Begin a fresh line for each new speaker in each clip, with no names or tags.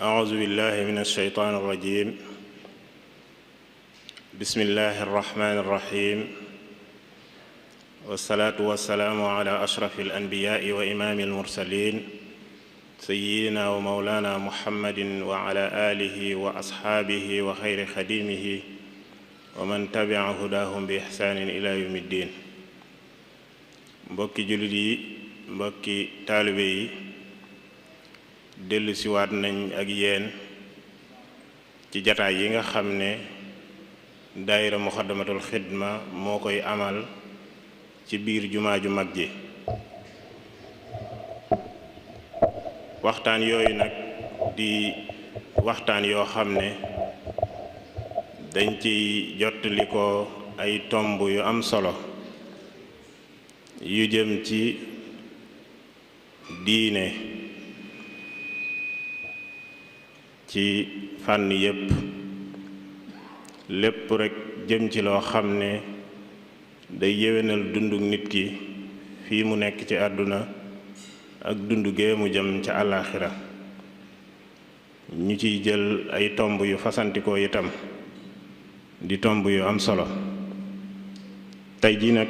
أعوذ بالله من الشيطان الرجيم. بسم الله الرحمن الرحيم. والصلاة والسلام على أشرف الأنبياء وإمام المرسلين سيدنا ومولانا محمد وعلى آله وأصحابه وخير خديمه ومن تبع هداهم بإحسان إلى يوم الدين. mbokki jullit yi, mbokki taalibe yi, dellu siwaat nañ ak yéen ci jataay yi nga xam ne daayira Muxaddamatul Xidma moo koy amal ci biir jumaa ju mag ji. waxtaan yooyu nag di waxtaan yoo xam ne dañ ci jottali ko ay tomb yu am solo yu jëm ci diine ci fànn yépp, lépp rekk jëm ci loo xam ne day yéwénal dunduk nit ki fii mu nekk ci àdduna ak dundu gee mu jëm ca àllaaxira. ñu ciy jël ay tomb yu fasantikoo itam di tomb yu am solo. tey ji nag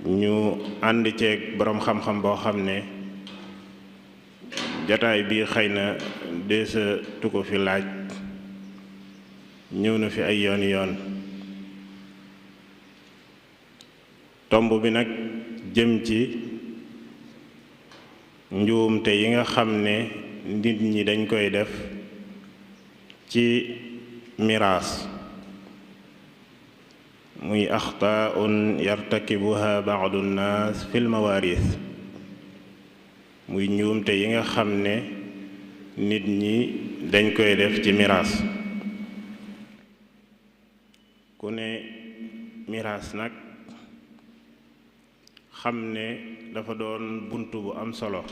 ñu ànd ceeg boroom xam-xam boo xam ne jataay bi xëy na deesa tu ko fi laaj, ñëw na fi ay yooni yoon. tomb bi nag jëm ci njuumte yi nga xam ne nit ñi dañ koy def ci miraas, muy axtaun yartakibuha baadu nnaas fil mawaaris, muy njuumte yi nga xam ne nit ñi dañ koy def ci miraas. ku ne miraas nag xam ne dafa doon bunt bu am solo.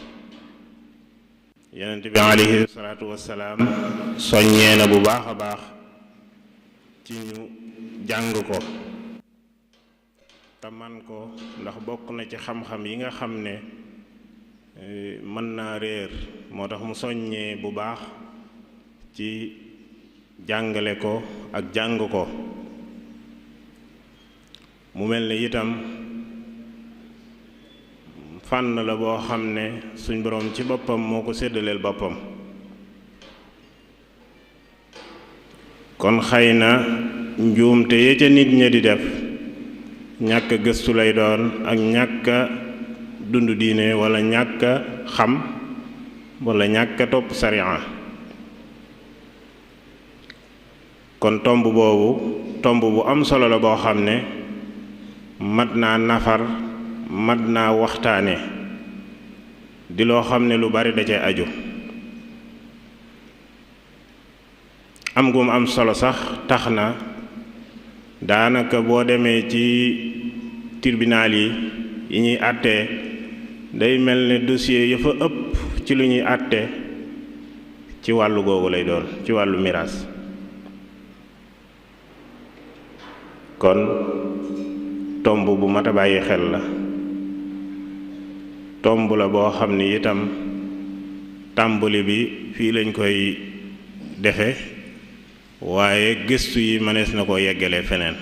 yonent bi alayhi salaatu wassalaam soññee na bu baax a baax ci ñu jàng ko te man ko, ndax bokk na ci xam-xam yi nga xam ne mën naa réer. moo tax mu soññee bu baax ci jàngale ko ak jàng ko. mu mel ne itam fànn la boo xam ne suñ boroom ci boppam moo ko séddaleel boppam. kon xëy na njuumte ya ca nit ña di def ñàkk gëstu lay doon ak ñàkk dund diine, wala ñàkk xam, wala ñàkk topp sariya. kon tomb boobu tomb bu am solo la boo xam ne mat naa nafar, mat naa waxtaane, di loo xam ne lu bari da cee aju. am gum am solo sax tax na daanaka boo demee ci tribunal yi ñuy àttee, day mel ne dossier ya fa ëpp ci lu ñuy àtte ci wàllu googu lay doon, ci wàllu miraas. kon tomb bu mat a bàyyi xel la. tomb la boo xam ne itam tàmbali bi fii lañ koy defe, waaye gëstu yi mënees na koo yeggale feneen.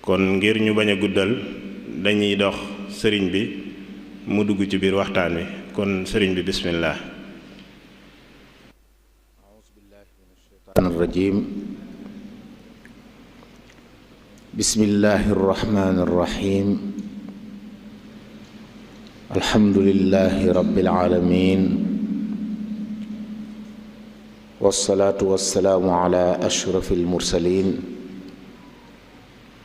kon ngir ñu bañ a guddal, dañuy dox sëriñ bi mu dugg ci biir waxtaan wi. kon sëriñ bi bismillah.
a'uuzu billahi minash shaytaanir rajiim. bismillahir rahmaanir rahiim. alhamdulillahi rabbil aalamiin. wassalaatu wassalaamu ala ashrafil mursaliin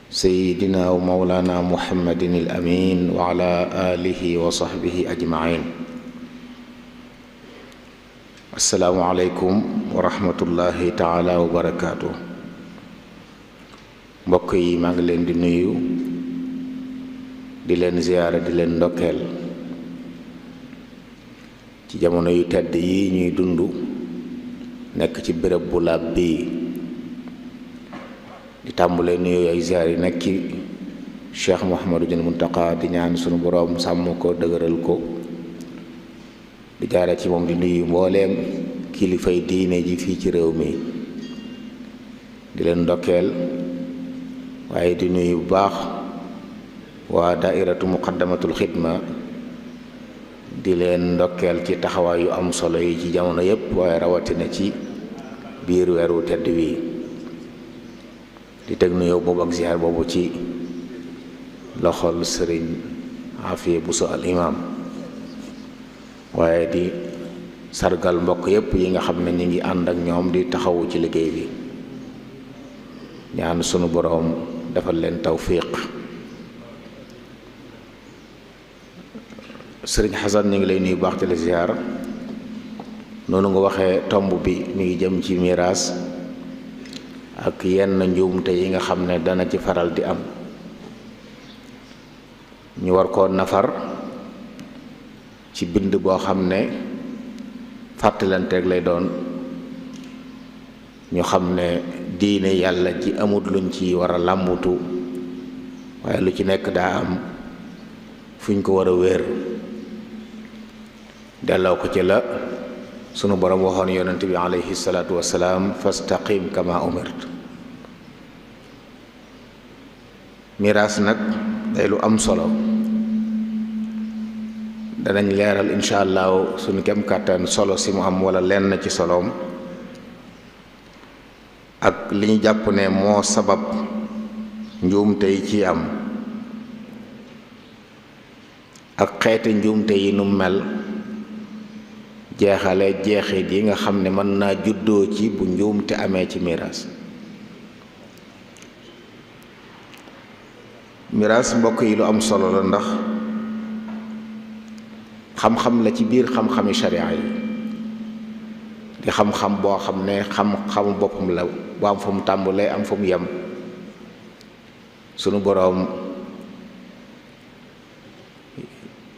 sayyidina wa mawlaana muhammadin al amiin wa ala aalihi wa sahbihi ajma'iin. assalaamu aleykum wa rahmatullahi taala wa barakaatu. mbokk yi, maa ngi leen di nuyu, di leen ziyaara, di leen ndokkeel ci jamono yu tedd yi ñuy dund, nekk ci béréb bu laab bii. di tàmbulee nuyu ay ziyaar yi nekk ci Cheikh Mouhamadou Muntaqa, di ñaan sunu boroom sàmm ko, dëgëral ko, di jaare ci moom di nuyu mbooleem kilifay diine ji fii ci réew mi di leen ndokkeel waaye di nuyu bu baax waa daairatu muqaddamatul xidma di leen ndokkeel ci taxawaay yu am solo yi ci jamono yépp waaye rawatina ci biir weeru tedd wi di teg nuyoo boobu ak ziar boobu ci loxol sëriñ Afiya Buso al imam waaye di sargal mbokk yépp yi nga xam ne ñi ngi ànd ak ñoom di taxawu ci liggéey bi ñaan sunu boroom defal leen tawfiq. sëriñ Xasan ñu ngi lay nuyu baax te la ziar noonu nga waxee tomb bi mi ngi jëm ci miraas ak yenn njuumte yi nga xam ne dana ci faral di am ñu war koo nafar ci bind boo xam ne fàttalanteeg lay doon ñu xam ne diine yàlla ji amut luñ ci war a làmbutu waaye lu ci nekk daa am fuñ ko war a wéer delloo ko ci la sunu borom waxoon yonent bi alayhi salaatu wassalaam fastaqim kama umirt. miraas nag day lu am solo danañ leeral incha allahu suñu kem kàttan solo si mu am wala lenn ci soloom ak li ñu jàpp ne moo sabab njuumte yi ci am ak xeeti njuumte yi nu mel jeexale jeexit yi nga xam ne mën naa juddoo ci bu njuumte amee ci miraas. miraas mbokk yi lu am solo la ndax xam-xam la ci biir xam-xami sharia yi di xam-xam boo xam ne xam-xamu boppam la bu am fu mu tàmbalee am fu mu yem sunu boroom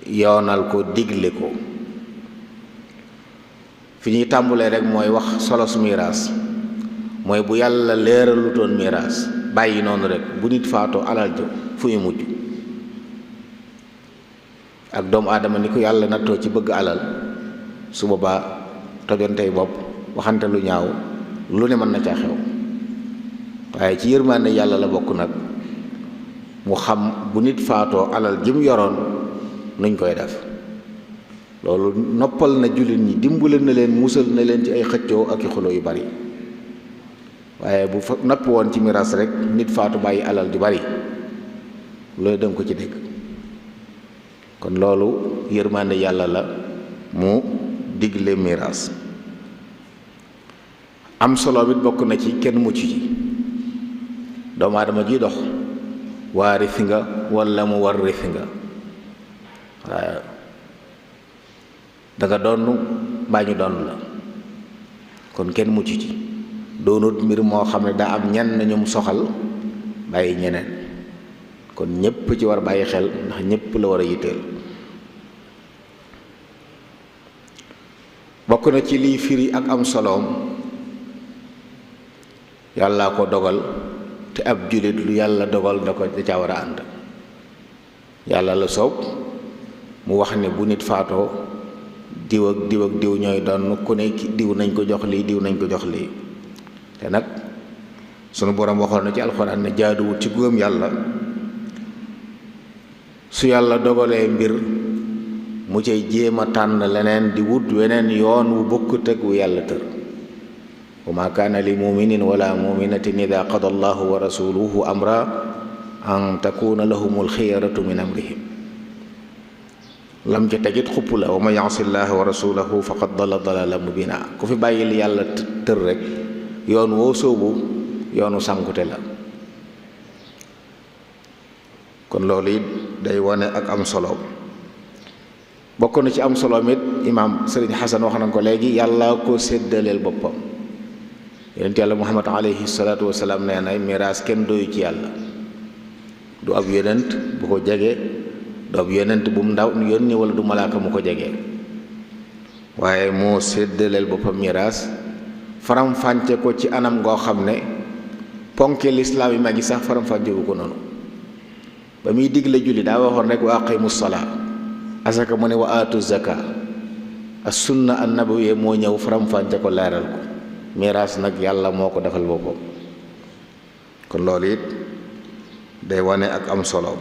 yoonal ko digle ko. fi ñuy tàmbulee rek mooy wax solos miraas mooy bu yàlla leeralu doon miraas bàyyi noonu rek bu nit faatoo alal jo fu ñu mujj ak doomu aadama ni ko yàlla nattoo ci bëgg alal su boobaa tojontey bopp waxante lu ñaaw lu ne mën na caa xew waaye ci yërmande yàlla la bokk nag mu xam bu nit faatoo alal jim yoroon nuñ koy def loolu noppal na jullit ñi dimbale na leen musal na leen ci ay xëccoo ak i xuloo yu bari waaye bu fa noppi woon ci miraas rek nit faatu bàyyi alal ju bari loolu danga ko ci dégg kon loolu yërmande yàlla la mu digle miraas am solo bit bokk na ci kenn mucc ci doomu aadama ji dox waarisi nga walla mu warrisi nga waaye danga donn mbaa ñu donn la kon kenn mucc ci doonut mbir moo xam ne daa am ñenn ñu mu soxal bàyyi ñeneen kon ñépp ci war bàyyi xel ndax ñépp la war a yitteel bokk na ci liy firi ak am soloom yàlla ko dogal te ab jullit lu yàlla dogal da ca war a ànd yàlla la soob mu wax ne bu nit faatoo diw ak diw ak diw ñooy doon ku ne diw nañ ko jox lii diw nañ ko jox lii te nag sunu boroom waxoon na ci alxuraan ne jaaduwut ci gëm yàlla su yàlla dogalee mbir mu cay jéem a tànn leneen di wut weneen yoon wu bokkut ak wu yàlla tër wa ma kaana li muminin wala muminatin ida qada allahu wa rasuluhu amra an takuna lahumul xiyaratu min amrihim lam ca tegit xupp la wa man yasi llaha wa rasulahu faqad dalla dalalan mubina ku fi bàyyi li yàlla tër rek yoon woo sóobu yoonu sànkute la kon loolu it day wane ak am solo bokk na ci am solo mit imaam sëriñ Xasan wax na ko léegi yàlla ko séddaleel boppam yonent yàlla muhammad alayhi salaatu wasalaam nee na miraas kenn doyu ci yàlla du ab yonent bu ko jege du ab yonent bu mu ndaw yónni wala du malaaka mu ko jege waaye moo séddaleel boppam miraas faram-fànce ko ci anam ngoo xam ne ponke lislaam yi mag yi sax faram-fànce wu ko noonu ba muy digle julli daa waxoon rek wa aqimu salaa asaka mu ne wa aatu zaka as sunna an nabawiyya moo ñëw faram-fàcce ko leeral ko. miraas nag yàlla moo ko defal boppam. kon loolu it day wane ak am solo.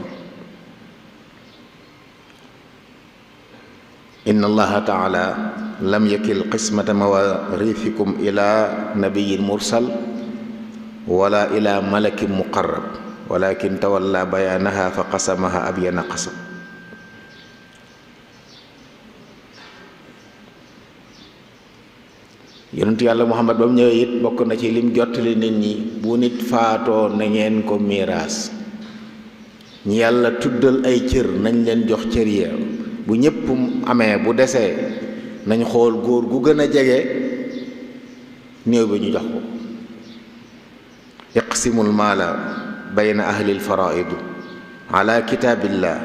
inna allaha taala lam yakil qismata mawarithikum ila nabiyin mursal wala ila malakin muqarrab walakin tawalla bayanaha fa qasamaha abyana qasam. yonentu yàlla muhammad ba mu ñëwee it bokk na ci lim jottali nit ñi bu nit faatoo na ngeen ko miraas. ñi yàlla tuddal ay cër nañ leen jox cër ya. bu ñëpp amee bu desee nañ xool góor gu gën a jege néew bi ñu jox ko. iqsimul maala bayna ahlil faraidu ala kitaabillah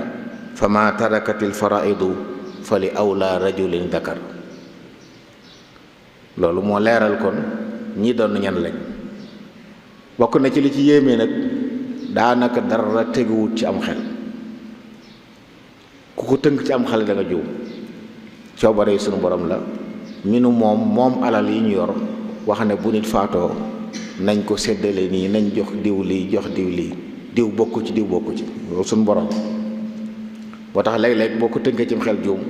fama tarakatil faraidu fa li awla rajulin dakar. loolu moo leeral kon ñi doon ñan lañ. bokk na ci li ci yéeme nag daanaka dara teguwut ci am xel. ku ko tënk ci am xale da nga juum. coobare sunu borom la minu moom alal yi ñu yor wax ne bu nit faatoo nañ ko séddale nii nañ jox diw lii jox diw lii diw bokku ci diw bokku ci loolu sunu borom. boo tax léeg-léeg boo ko tënkee ci xel juum.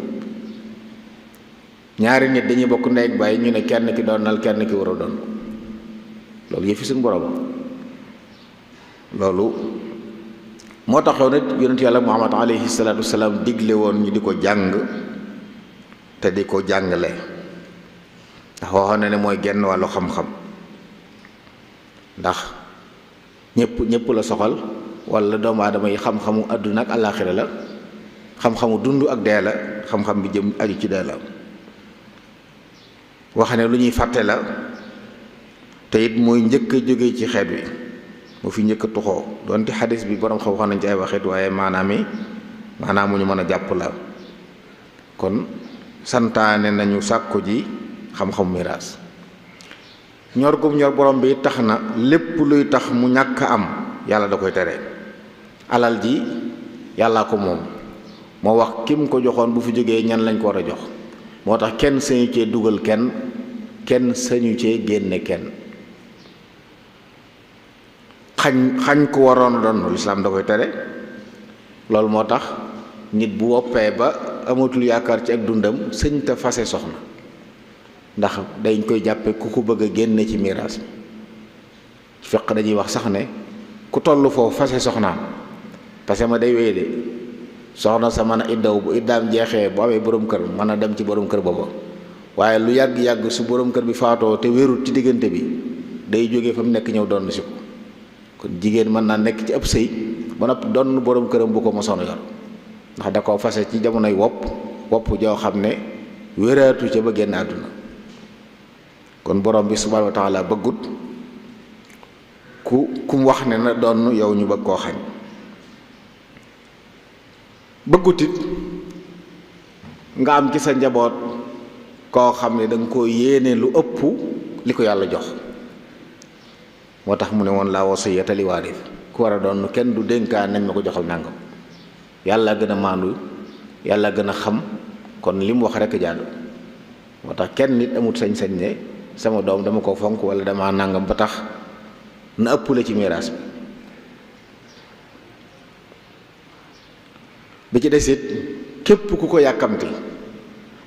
ñaari nit dañuy bokk ndey ak baay ñu ne kenn ki doonal kenn ki war a doon loolu yëfi sunu borom. loolu moo taxoon nit yonent yàlla muhammad alayhi salaatu wasalaam digle woon ñu di ko jàng te di ko jàngale ndax waxoon na ne mooy genn wàllu xam-xam. ndax ñëpp la soxal wala doomu aadama yi xam-xamu àdduna ak àllaaxira la xam-xamu dund ak dee la xam-xam bi jëm aju ci dee la. wax ne lu ñuy fàtte la te it mooy njëkk a jóge ci xeet wi mu fi njëkk a tuxoo doonte xadis bi borom xam wax nañ ci ay waxit waaye maanaam mu ñu mën a jàpp la. kon santaane nañu sàkku ji xam-xam miraas. ñor gum ñor borom bi tax na lépp luy tax mu ñàkk am yàlla da koy tere. alal ji yàllaa ko moom moo wax kim ko joxoon bu fi jógee ñan lañ ko war a jox. moo tax kenn sañu cee dugal kenn sañu cee génne kenn. xañ ko waroon a doon lislaam da koy tere. loolu moo tax nit bu woppee ba amatul yaakaar ci ak dundam sëñ te fase soxna ndax dañ koy jàppe ku ko bëgg a génne ci miraas mi. fiq dañuy wax sax ne ku toll foofu fase soxnaam parce que ma day wéy de soxna sa mën a iddaw bu iddaam jeexee bu amee borom kër mën a dem ci borom kër booba. waaye lu yàgg-yàgg su borom kër bi faatoo te wérut ci diggante bi day jógee fa mu nekk ñëw doon si ko. kon jigéen mën naa nekk ci ëpp sëy ba noppi doon borom këram bu ko mosoon yor ndax da koo fase ci jamonoy wopp joo xam ne wéraatu ca ba génn àdduna. kon borom bi subhaanahu wa taala bëggut ku mu wax ne na doon yow ñu bëgg koo xañ. bëggutit nga am ci sa njaboot koo xam ne da nga koo yéene lu ëpp li ko yàlla jox. moo tax mu ne woon laa wasiyata li waaris ku war a doon kenn du dénkaan nañ ma ko joxal nangam. yàlla gën a maandu yàlla gën a xam kon li mu wax rekk jaadu. moo tax kenn nit amut sañ-sañ ne sama doom dama ko fonk wala dama nangam ba tax na ëpp la ci miraas bi ci des it képp ku ko yàkkamti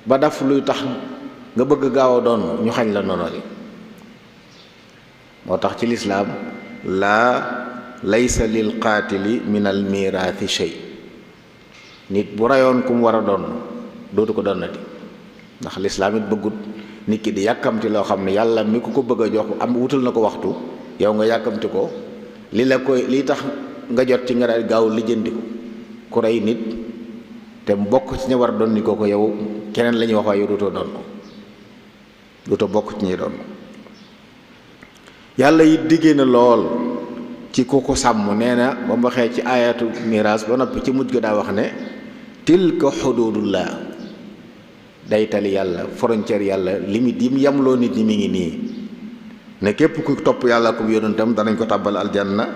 ba daf luy tax nga bëgg gaaw a doon ñu xañ la nono li. moo tax ci lislaam laysa lil qaatili min al miraathi shay. nit bu rayoon ku mu war a doon dootu ko donnati ndax lislaam it bëggut nit ki di yàkkamti loo xam ne yàlla mi ku ko bëgg a jox am wutal na ko waxtu yow nga yàkkamti ko li tax nga jot ci nga daal gaaw lijjanti ko. ku rey nit te bokk ci ña war a doon ni ko yow keneen la ñuy wax waaye yow dootoo bokk ci ñuy doon. yàlla it diggee na lool ci ku ko sàmm nee na ba mu waxee ci ayatu miraas ba noppi ci mujj ga daa wax ne tilka xududullah day tali yàlla frontière yàlla limite yi mu yamloo nit ñi mi ngi nii ne képp ku topp yàlla ko yonentam danañ ko tàbbal aljanna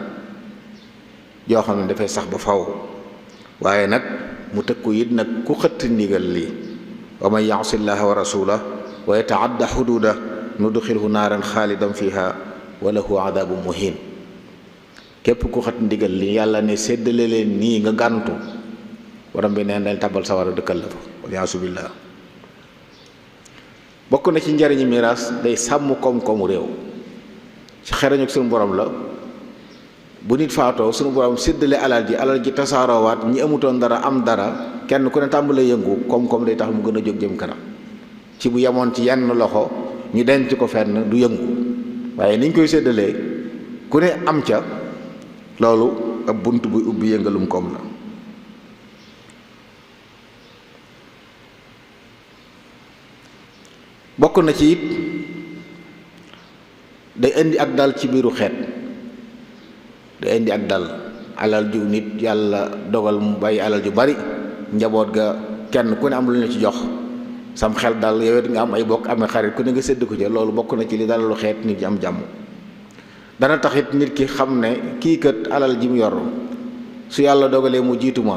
yoo xam ne dafay sax ba faw. waaye nag mu tëkku it nag ku xëtt ndigal lii wa man ya'si llaha wa rasulahu wa yata'adda hududah nudxilhu naaran xaalidan fiha wa lahu adabun muhin. képp ku xat ndigal li yàlla ne séddale leen nii nga gàntu borom bi neen dañ tabal sawara dëkkal la fa waliyaasu billah. bokk na ci njariñi miraas day sàmm koom-koomu réew. ci xerañu ak suñu borom la bu nit faatoo suñu borom séddale alal ji tasaaroowaat ñi amutoon dara am dara kenn ku ne tàmbalee yëngu koom-koom day tax mu gën a jóg jëm kanam. ci bu yemoon ci yenn loxo ñu denc ko fenn du yëngu waaye niñ koy séddalee ku ne am ca loolu ab bunt buy ubbi yëngalum koom la. bokk na ci it day indi ak dal ci biiru xeet. day indi ak dal alal ju nit yàlla dogal mu bàyyi alal ju bari njaboot ga kenn ku ne am lu ñu ci jox sam xel dal yow it nga am ay bokk amee xarit ku ne nga sédd ko ca loolu bokk na ci li dalalu xeet nit ñi am jàmm. dana taxit nit ki xam ne kii kat alal ji mu yor su yàlla dogalee mu jiitu ma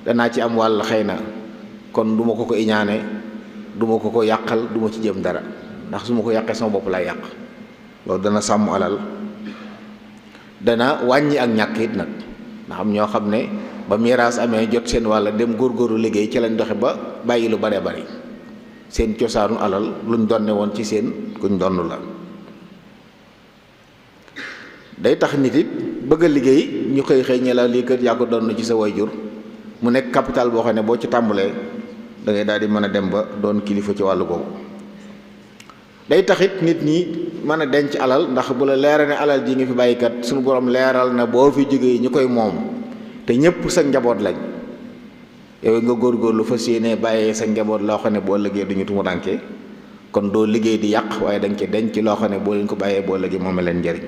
danaa ci am wàll xëy na kon du ma ko iñaane du ma ko yàqal du ma ci jëm dara ndax su ma ko yàqee sama bopp lay yàq. loolu dana sàmm alal dana wàññi ak ñàkk it nag ndax am ñoo xam ne ba miraas amee jot seen wàll dem góorgóorlu liggéey ci lañ doxe ba bàyyi lu bare bari seen cosaanu alal luñ donne woon ci seen kuñ donn la. day tax nit it bëgg a liggéey ñu xëy ñe la lii kat yaa ko doon ci sa wayjur mu nekk capital boo xam ne boo ci tàmbalee da ngay daal di mën a dem ba doon kilifa ci wàllu googu. day taxit nit ñi mën a denc alal ndax bu la leera ne alal ji nga fi bàyyikat suñu borom leeral na boo fi jógee ñu koy moom te ñëpp sa njaboot lañ yow nga góorgóorlu fas yéene bàyyee sa njaboot loo xam ne boo ëllëgee duñu tumuraanke kon doo liggéey di yàq waaye da nga ci denc loo xam ne boo leen ko bàyyee boo ëllëgee moom leen njariñ.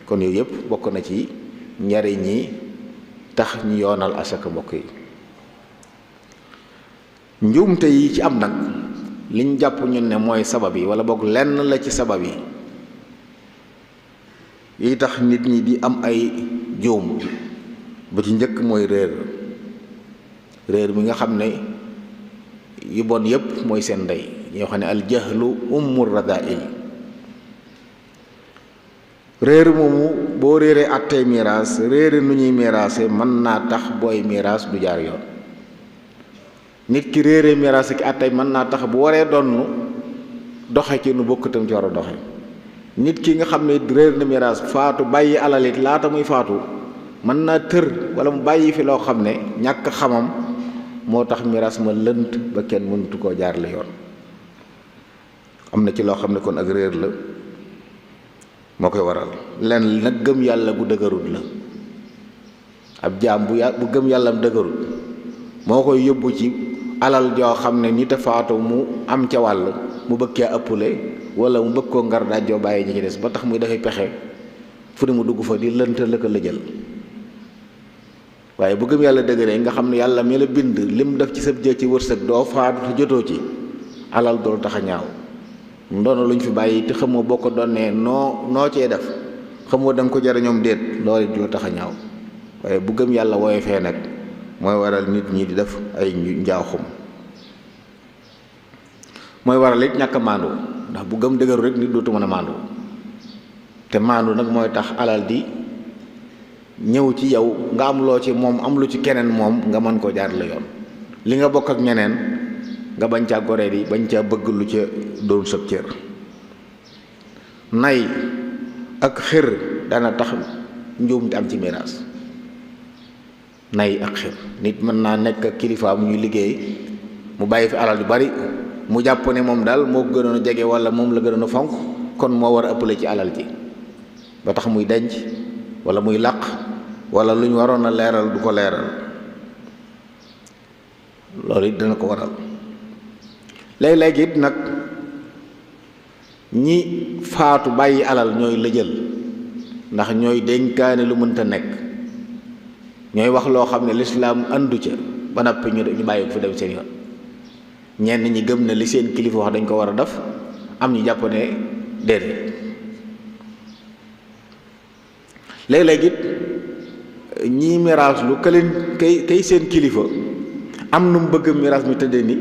kon yooyu yëpp bokk na ci njariñ ñi tax ñu yoonal asaka mbokk yi. njuumte yi ci am nag liñ jàpp ñun ne mooy sabab yi wala boog lenn la ci sabab yi tax nit ñi di am ay juum ba ci njëkk mooy réer mi nga xam ne yu bon yëpp mooy seen ndey ñoo xam ne al jahlu ummur radail. réer moomu boo réeree attey miraas réere nu ñuy miraase mën naa tax booy miraas du jaar yoon. nit ki réere miraas ki attey mën naa tax bu waree donn doxe ci nu bokkatam ci war a doxe. nit ki nga xam ne réer na miraas faatu bàyyi alalit laata muy faatu mën naa tër wala mu bàyyi fi loo xam ne ñàkk xamam moo tax miraas ma lënt ba kenn mënatu koo jaar la yoon. am na ci loo xam ne kon ak réer la moo koy waral. lenn nag gëm yàlla gu dëgërut la. ab jaam bu gëm yàllam dëgërut moo koy yóbbu ci alal joo xam ne nit a faatu mu am ca wàll mu bëgg caa ëppule wala mu bëgg koo ngar daajoo bàyyi ñi ci des ba tax muy dafay pexe fu ne mu dugg fa di lënt la ko lëjal. waaye bu gëm yàlla dëgëree nga xam ne yàlla mi la bind lim def ci sa jë ci wërsëg doo faatu te jotoo ci alal doolu tax a ñaaw. ndono luñ fi bàyyi te xamoo boo ko donnee noo cee def xamoo da nga ko jariñoom déet loolu du la tax a ñaaw. waaye bu gëm yàlla wooye fee nag mooy waral nit ñi di def ay njaaxum. mooy waral it ñàkk a maandu ndax bu gëm dëgëru rek nit dootu mën a maandu te maandu nag mooy tax alal di ñëw ci yow nga am loo ci moom am lu ci keneen moom nga mën koo jaar la yoon. li nga bokk ak ñeneen nga bañ caa goree di bañ caa bëgg lu ca doon sëb cër. nay ak xër dana tax njuumte am ci miraas. nay ak xër nit mën naa nekk ak kilifaam ñuy liggéey mu bàyyi fi alal yu bari mu jàpp ne moom daal moo ko gënoon a jege wala moom la gënoon a fonk kon moo war a ëppale ci alal ji ba tax muy denc wala muy làq wala lu ñu waroon a leeral du ko leeral. loolu it dana ko waral. léeg-léeg it nag ñi faatu bàyyi alal ñooy lëjal ndax ñooy dénkaane lu mënta nekk ñooy wax loo xam ne lislaam andu ca ba noppi ñu bàyyi ko fi dem seen yoon. ñenn ñi gëm ne li seen kilifa wax dañ ko war a def am ñu jàpp ne déedéet. léeg-léeg it ñii miraas lu kay seen kilifa am nu mu bëgg miraas mi tëddee ni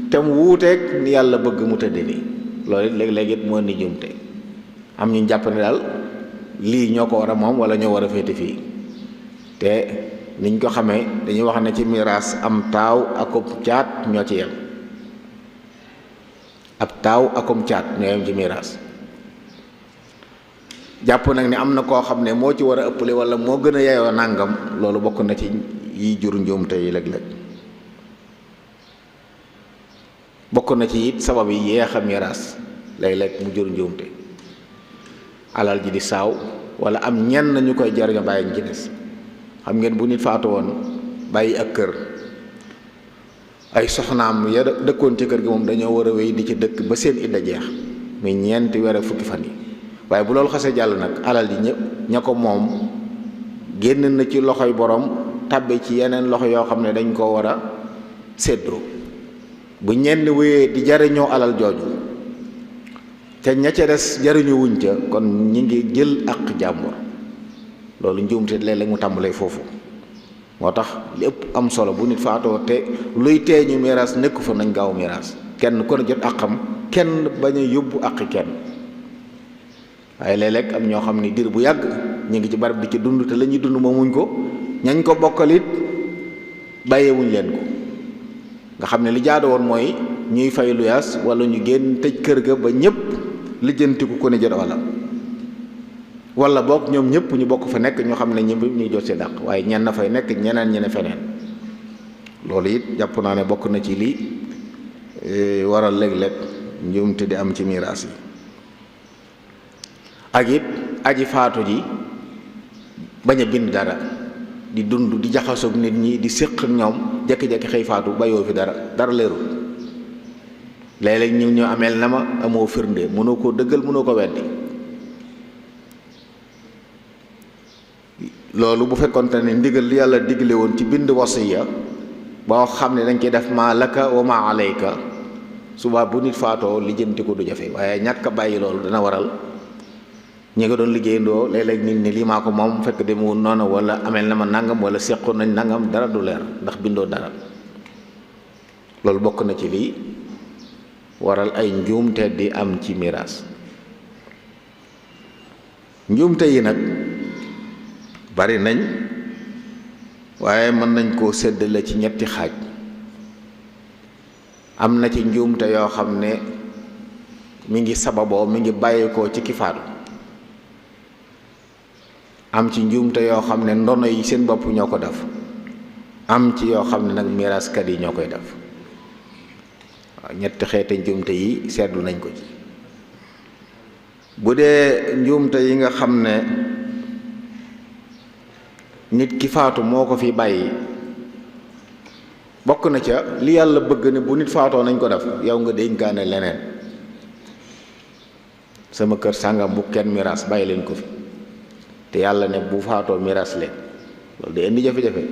te mu wuuteeg ni yàlla bëgg mu tëdde nii loolu it léeg-léeg it moo ni njuumte am ñu jàpp ne daal lii ñoo ko war a moom wala ñoo war a féete fii te niñ ko xamee dañuy wax ne ci miraas am taaw akum caat ñoo ci yem ab taaw akum caat ñoo yem ci miraas jàpp nag ni am na koo xam ne moo ci war a ëppale wala moo gën a yeyoo nàngam loolu bokk na ci yi jur njuumte yi léeg-léeg bokk na ci it sabab yi yeex a miraas léeg-léeg mu jur njuumte alal ji di saaw wala am ñenn ñu koy jariñoo bàyyi ñu ci des xam ngeen bu nit faatu woon bàyyi ak kër ay soxnaam ya dëkkoon ci kër gi moom dañoo war a wéy di ci dëkk ba seen idda jeex muy ñeenti weer ak fukki fan yi waaye bu loolu xasee jàll nag alal ji ñëpp ña ko moom génn na ci loxoy borom tàbbi ci yeneen loxo yoo xam ne dañ koo war a séddoo bu ñenn wéyee di jariñoo alal jooju te ña ca des jariñu wuñ ca kon ñi ngi jël ak jàmbur loolu njuumte léeg-léeg mu tàmbalee foofu moo tax li ëpp am solo bu nit faatoo te luy tee ñu miraas nekku fa nañ gaaw miraas kenn ku ne jot àqam kenn bañ a yóbbu àqi kenn waaye léeg-léeg am ñoo xam ne diir bu yàgg ñu ngi ci barab di ci dund te la ñuy dund moomuñ ko ñañ ko bokkalit bàyyeewuñ leen ko nga xam ne li jaadu woon mooy ñuy fay luyaas wala ñu génn tëj kër ga ba ñëpp lijjantiku ko ne jot wala boog ñoom ñëpp ñu bokk fa nekk ñoo xam ne ñëpp ñuy jot seen àq waaye ñenn fay nekk ñeneen ñi ne feneen loolu it jàpp naa ne bokk na ci li waral léeg-léeg njuumte di am ci miraas yi ak it aji faatu ji bañ a bind dara di dund di jaxasoog nit ñi di séq ak ñoom jekki-jekki xëy faatu bayoo fi dara leerul léeg-léeg ñu ameel na ma amoo firnde mënoo koo dëggal mënoo ko weddi loolu bu fekkonte ne ndigal li yàlla digle woon ci bind wasiya boo xam ne dañ koy def maa laka wa maa alayka suba bu nit faatoo lijjanti ko du jafe waaye ñàkk a bàyyi loolu dana waral ñi nga doon liggéeyandoo léeg-léeg nit ñi lii maa ko moom fekk demewul noonu wala ameel na ma nangam wala seqoon nañ nangam dara du leer ndax bindoo dara loolu bokk na ci lii waral ay njuumte di am ci miraas njuumte yi nag bari nañ waaye mën nañ koo séddale ci ñetti xaaj am na ci njuumte yoo xam ne mi ngi sababoo mi ngi bàyyeekoo ci ki faatu am ci njuumte yoo xam ne ndono yi seen bopp ñoo ko def am ci yoo xam ne nag miraaskat yi ñoo koy def waaw ñetti xeete njuumte yi seetlu nañ ko ci bu dee njuumte yi nga xam ne nit ki faatu moo ko fi bàyyi bokk na ca li yàlla bëgg ne bu nit faatoo nañ ko def yow nga dénkaane leneen sama kër sàngam bu kenn miraas bàyyi leen ko fi te yàlla ne bu faatoo miraas leen loolu day indi jafe-jafe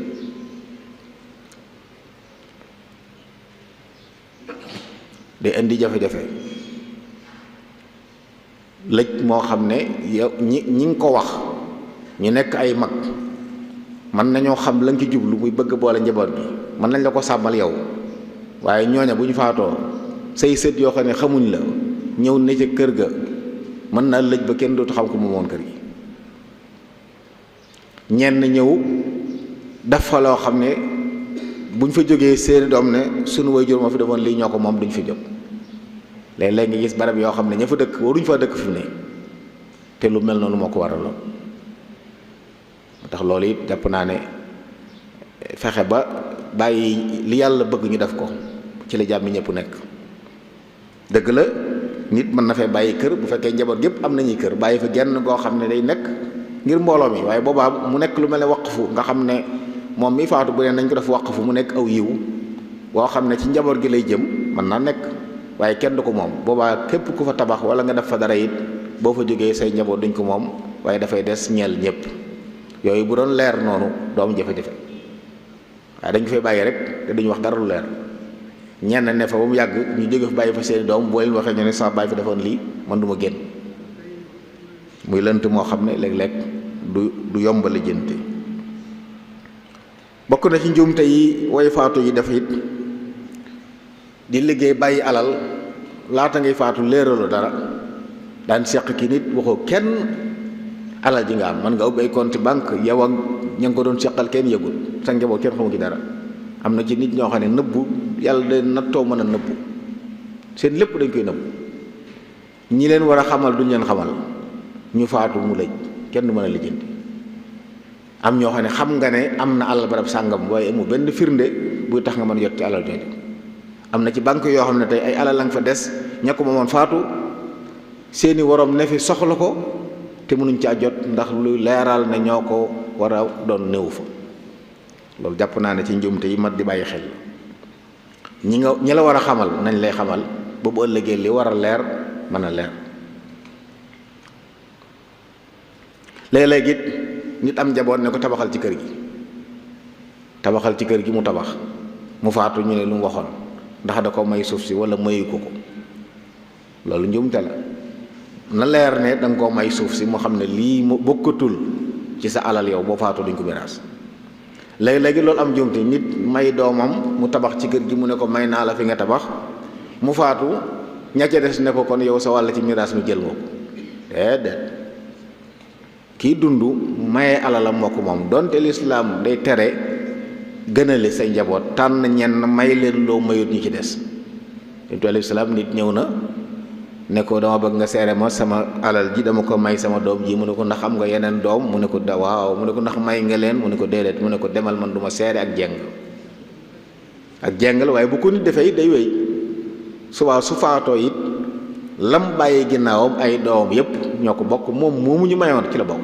lëj moo xam ne yow ñi ngi ko wax ñu nekk ay mag mën nañoo xam la nga ci jublu muy bëgg boole njaboot bi mën nañ la ko sàmmal yow waaye ñooña bu ñu faatoo say sët yoo xam ne xamuñ la ñëw ne ca kër ga mën naa lëj ba kenn dootu xam ko moomoon kër gi ñenn ñëw def fa loo xam ne buñ fa jógee seeni doom ne sunu waajur moo fi demoon lii ñoo ko moom duñ fi jóg léeg-léeg nga gis barab yoo xam ne ña fa dëkk waruñ fa dëkk fi ne te lu mel noonu moo ko waraloon moo tax loolu it jàpp naa ne fexe ba bàyyi li yàlla bëgg ñu def ko ci la jàmmi ñëpp nekk dëgg la nit mën na fee bàyyi kër bu fekkee njaboot gépp am nañuy kër bàyyi fa genn goo xam ne day nekk ngir mbooloo mi waaye boobaa mu nekk lu mel ne waqfu nga xam ne moom mi faatu bu ne nañ ko def waqfu mu nekk aw yiw boo xam ne ci njaboot gi lay jëm mën naa nekk waaye kenn du ko moom boobaa képp ku fa tabax wala nga def fa dara it boo fa jógee say njaboot duñ ko moom waaye dafay des ñeel ñëpp yooyu bu doon leer noonu doomu jafe-jafe waaye dañ ko fay bàyyi rek te duñu wax dara lu leer ñenn ne fa ba mu yàgg ñu jóge fa bàyyi fa seeni doom boo leen waxee ñu ne sama bàyyi fa defoon lii man du ma génn muy lënt moo xam ne léeg-léeg du yombali jënte bokk na ci njuumte yi way faatu yi def it di liggéey bàyyi alal laata ngay faatu léeralu dara daan seq ki nit waxoo kenn alal ji nga am man nga ubbi ay compte banque yow ak ña nga ko doon seqal kenn yëgul sa njaboot kenn xamu ci dara. am na ci nit ñoo xam ne nëbbu yàlla de nattoo mën a nëbbu seen lépp dañ koy nëbbu ñi leen war a xamal duñ leen xamal ñu faatu mu lëj kenn du mën a lijjanti. am ñoo xam ne xam nga ne am na alal barab sàngam waaye amul benn firnde buy tax nga mën a jot ci alal jooju. am na ci banque yoo xam ne tey ay alal lañ fa des ña ko moomoon faatu seeni waroom ne fi soxla ko te mënuñ caa jot ndax lu leeral ne ñoo ko war a doon néew fa. loolu jàpp naa ne ci njuumte yi mat di bàyyi xel ñi la war a xamal nañ lay xamal ba bu ëllëgee li war a leer mën a leer. léeg-léeg it nit am njaboot ne ko tabaxal ci kër gi mu tabax mu faatu ñu ne lu mu waxoon ndax da ko may suuf si wala mayu ko loolu njuumte la. na leer ne da nga koo may suuf si mu xam ne lii mu bokkatul ci sa alal yow boo faatu duñ ko miraas. léegi loolu am njuumte nit may doomam mu tabax ci kër gi mu ne ko may naa la fi nga tabax mu faatu ña ca des ne ko kon yow sa wàll ci miraas mi jël nga ko déedéet. kii dund maye alalam moo ko moom donte lislaam day tere gënale say njaboot tànn ñenn may leen loo mayut ñi ci des. yonent alayhi salaam nit ñëw na ne ko dama bëgg nga seere ma sama alal ji dama ko may sama doom ji mu ne ko ndax am nga yeneen doom mu ne ko waaw mu ne ko ndax may nga leen mu ne ko déedéet mu ne ko demal man du ma seere ak jeng la waaye bu ko nit defee it day wéy subaa su faatoo it lam bàyyi ginnaawam ay doom yépp ñoo ko bokk moom moomu ñu mayoon ci la bokk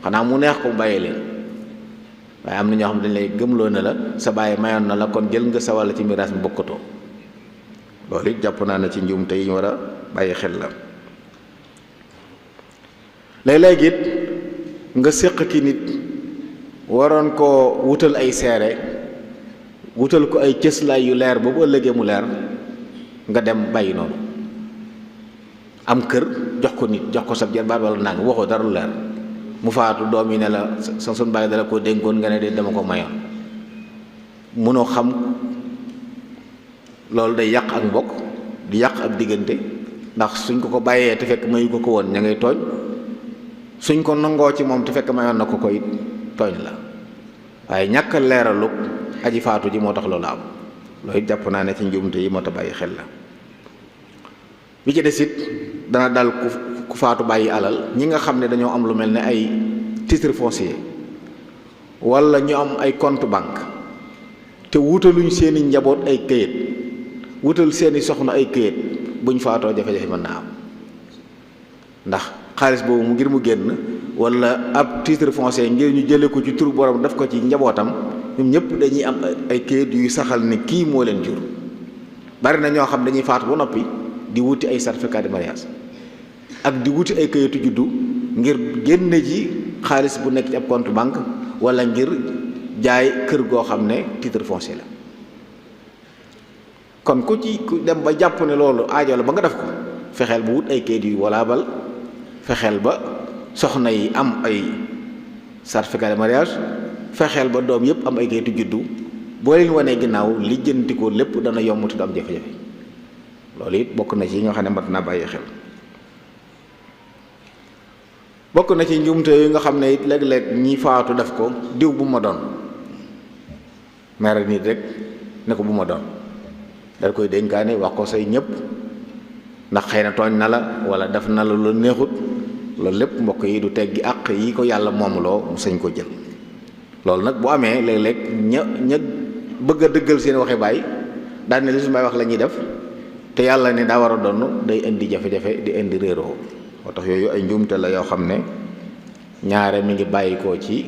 xanaa mu neex ko mu bàyyi leen waaye am na ñoo xam ne dañ lay gëmloo ne la sa bàyyi mayoon na la kon jël nga sa wàll ci miraas mi bokkatoo. loolu it jàpp naa ne ci njuumte yi ñu war a bàyyi xel la. léeg-léeg it nga séq ki nit waroon koo wutal ay seere wutal ko ay cëslaay yu leer ba bu ëllëgee mu leer nga dem bàyyi noonu. am kër jox ko nit jox ko sab jarbaat wala nang waxoo dara lu leer mu faatu doom yi ne la sa sun bàyyi dala koo dénkoon nga ne de dama ko mayoon munoo xam. loolu day yàq ak mbokk di yàq ab diggante ndax suñ ko bàyyee te fekk mayu ko woon ña ngay tooñ suñ ko nangoo ci moom te fekk mayoon na ko it tooñ la waaye ñàkk leeralu aji faatu ji moo tax loolu am loolu it jàpp naa ne ci njuumte yi moo tax bàyyi xel la. bi ci des it dana dal ku faatu bàyyi alal ñi nga xam ne dañoo am lu mel ne ay titre foncier wala ñu am ay compte banque te wutaluñ seeni njaboot ay këyit wutal seeni soxna ay këyit buñ faatoo jafe-jafe mën naa am ndax xaalis boobu ngir mu génn wala ab titre foncier ngir ñu jële ko ci turu borom daf ko ci njabootam ñoom ñëpp dañuy am ay këyit yuy saxal ne kii moo leen jur. bari na ñoo xam dañuy faatu ba noppi di wuti ay certificat de mariage ak di wuti ay këyitu juddu ngir génne ji xaalis bu nekk ci ab compte banque wala ngir jaay kër goo xam ne titre foncier la. kon ku dem ba jàpp ne loolu aajo la ba nga def ko fexeel bu wut ay kayit yu walaabal fexeel ba soxna yi am ay certificat de mariage fexeel ba doom yépp am ay kayitu juddu boo leen wanee ginnaaw lijjanti ko lépp dana yomb te du am jafe-jafe. loolu it bokk na ci yi nga xam ne mat naa bàyyi xel. bokk na ci njuumte yi nga xam ne it léeg-léeg ñi faatu def ko diw bu ma doon mere nit rek ne ko bu ma doon dal koy dénkaane wax ko say ñëpp ndax xëy na tooñ na la wala def na la lu neexut loolu lépp mbokk yi du teggi àq yi ko yàlla moomuloo mu sañ ko jël. loolu nag bu amee léeg-léeg ña bëgg a dëggal seen waxi baay daan ne li su may wax la ñuy def te yàlla ne daa war a doon day indi jafe-jafe di indi réeroo moo tax yooyu ay njuumte la yoo xam ne ñaare mi ngi bàyyikoo ci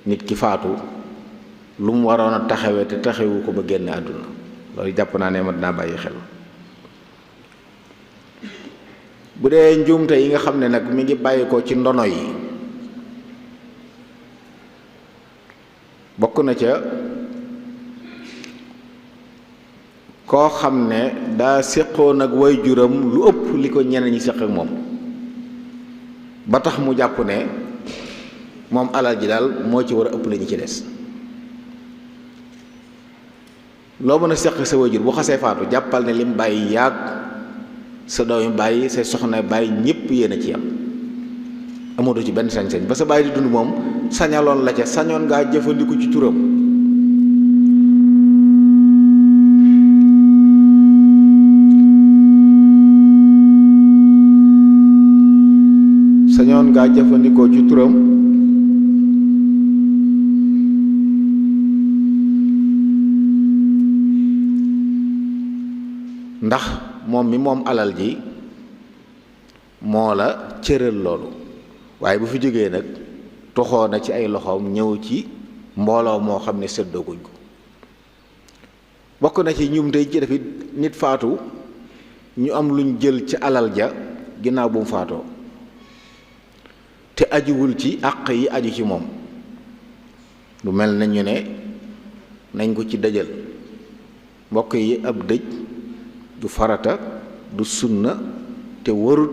nit ki faatu lu mu waroon a taxawee te taxawu ko ba génn àdduna loolu jàpp naa ne mat naa bàyyi xel. bu dee njuumte yi nga xam ne nag mi ngi bàyyikoo ci ndono yi bokk na ca koo xam ne daa séqoon ak waajuram lu ëpp li ko ñeneen ñi séq ak moom ba tax mu jàpp ne moom alal ji daal moo ci war a ëpp la ñu ci des loo mën a seq sa wajur bu xasee faatu jàppal ne lim bàyyi yaag sa doomi bàyyi say soxna bàyyi ñépp yéen a ci yam amatoo ci benn sañ-sañ ba sa bàyyi di dund moom sañaloon la ca sañoon ngaa jëfandiku ci turam jëfandikoo ci turam ndax moom mi moom alal ji moo la cëral loolu waaye bu fi jógee nag toxoo na ci ay loxoom ñëw ci mbooloo moo xam ne séddooguñ ko bokk na ci ñum tey ci dafit nit faatu ñu am luñ jël ci alal ja ginnaaw bu mu faatoo te ajuwul ci àq yi aju ci moom lu mel na ñu ne nañ ko ci dëjal mbokk yi ab dëj du farata du sunna te warut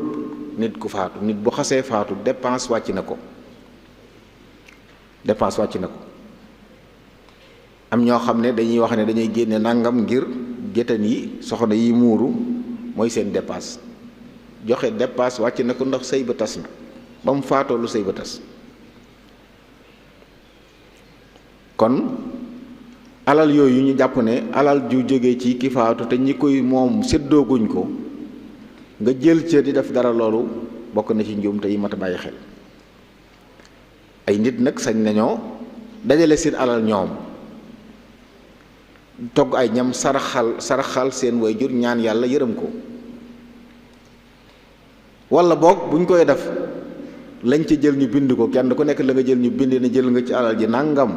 nit ku faatu nit bu xasee faatu dépense wàcc na ko am ñoo xam ne dañuy wax ne dañuy génne nangam ngir géttan yi soxna yi muuru mooy seen dépense joxe dépense wàcc na ko ndax sëy ba tas na ba mu faatoo lu sëy ba tas kon alal yooyu ñu jàpp ne alal ju jóge ci ki faatu te ñi koy moom séddooguñ ko nga jël ca di def dara loolu bokk na ci njuumte yi mat a bàyyi xel ay nit nag sañ nañoo dajale seen alal ñoom togg ay ñam saraxal seen waajur ñaan yàlla yërëm ko walla boog buñ koy def lañ ca jël ñu bind ko kenn ku nekk la nga jël ñu bind ne jël nga ci alal ji nangam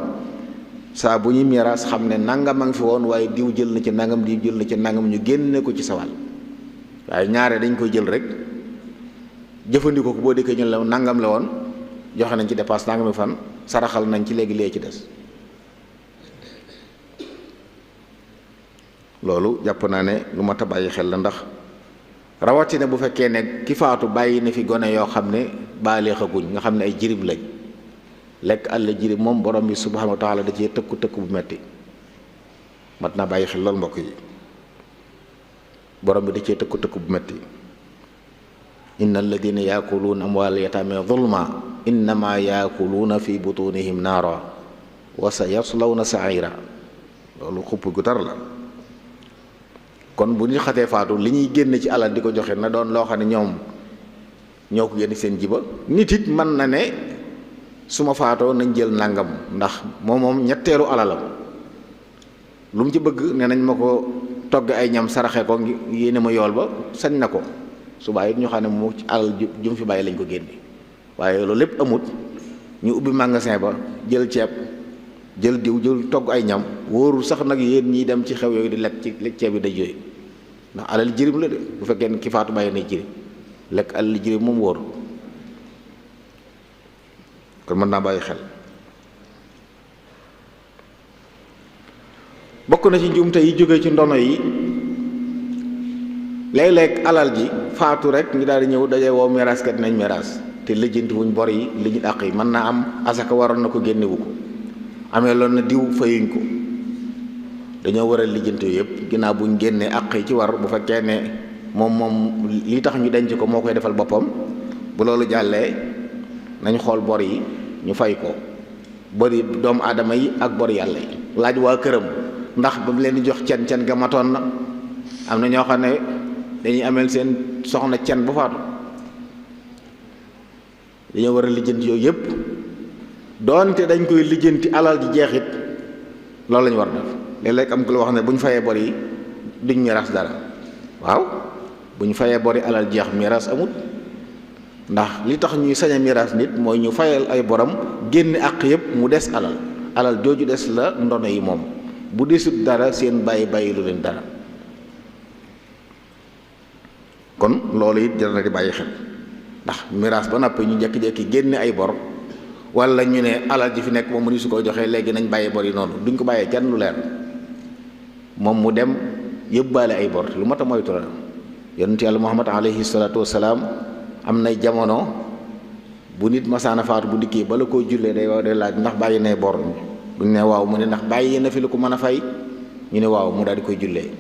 saa bu ñuy miraas xam ne nangam a ngi fi woon waaye diw jël na ci nangam diw jël na ci nangam ñu génne ko ci sawal waaye ñaare dañ koy jël rek jëfandikoo ko boo déggee ñu la nangam la woon joxe nañ ci dépasse nangami fan saraxal nañ ci léegi lee ci des loolu jàpp naa ne lu mat a bàyyi xel la ndax rawatina bu fekkee ne ki faatu bàyyi na fi gone yoo xam ne baaleexaguñ nga xam ne ay jirib lañ lekk àll jirib moom borom bi subhanahu wa taala da cee tëkku bu metti mat naa bàyyi xel loolu mbokk yi borom bi da cee tëkku bu metti inna alladina yaakuluuna amwaal yataame zulma innama yaakuluuna fi butunihim naara wa sa yaslawna saira loolu xupp gu tar la kon bu ñu xatee faatu li ñuy génn ci alal di ko joxe na doon loo xam ne ñoom ñoo ko génn seen jiba nit it mën na ne su ma faatoo nañ jël nangam ndax moom ñetteelu alalam lu mu ci bëgg ne nañ ma ko togg ay ñam saraxe ko yéene ma yool ba sañ na ko subaa it ñu xam ne mu ci alal ju mu fi bàyyi lañ ko génne waaye loolu lépp amut ñu ubbi magasin ba jël ceeb jël diw jël togg ay ñam wóorul sax nag yéen ñiy dem ci xew yooyu di lekk ci ceeb yi day yooyu ndax alal jirim la de bu fekkee ne ki faatu bàyyi nay jirim lekk alal jirim moom wóor kon mën naa bàyyi xel bokk na ci njuumte yi jóge ci ndono yi léeg-léeg alal ji faatu rek ñu daal di ñëw daje woo miraaskat nañ miraas te lijjanti wuñ bor yi lijjanti àq yi mën naa am asaka waroon na ko génnewu ko amee loolu na diw fayuñ ko dañoo war a lijjanti yëpp ginnaaw buñ génnee àq yi ci war bu fekkee ne moom li tax ñu denc ko moo koy defal boppam bu loolu jàllee nañ xool bor yi ñu fay ko bori doomu aadama yi ak bor yàlla yi laaj waa këram ndax ba mu leen di jox cen ga matoon na am na ñoo xam ne dañuy ameel seen soxna cen bu faatu dañoo war a lijjanti yooyu yëpp doonte dañ koy lijjanti alal ji jeexit loolu lañu war def léeg-léeg am ku la wax ne bu ñu fayee bor yi duñ miraas dara waaw bu ñu fayee bor yi alal jeex miraas amut ndax li tax ñuy sañ a miraas nit mooy ñu fayal ay borom génne àq yëpp mu des alal jooju des la ndono yi moom bu desut dara seen bàyyi lu leen dara kon loolu it jar na di bàyyi xel ndax miraas ba noppi ñu jekki-jekki génne ay bor wala ñu ne alal ji fi nekk moom mu ni su ko joxee léegi nañ bàyyi bor yi noonu duñ ko bàyyee kenn lu leer moom mu dem yëbbaale ay bor lu mat a moytu la yonent yàlla Muhammad alayhi salaatu wasalaam am nay jamono bu nit masaana faatu bu dikkee bala koo jullee day laaj ndax bàyyi ne bor buñ ne waaw mu ne ndax bàyyi na fi lu ko mën a fay ñu ne waaw mu daal di koy jullee.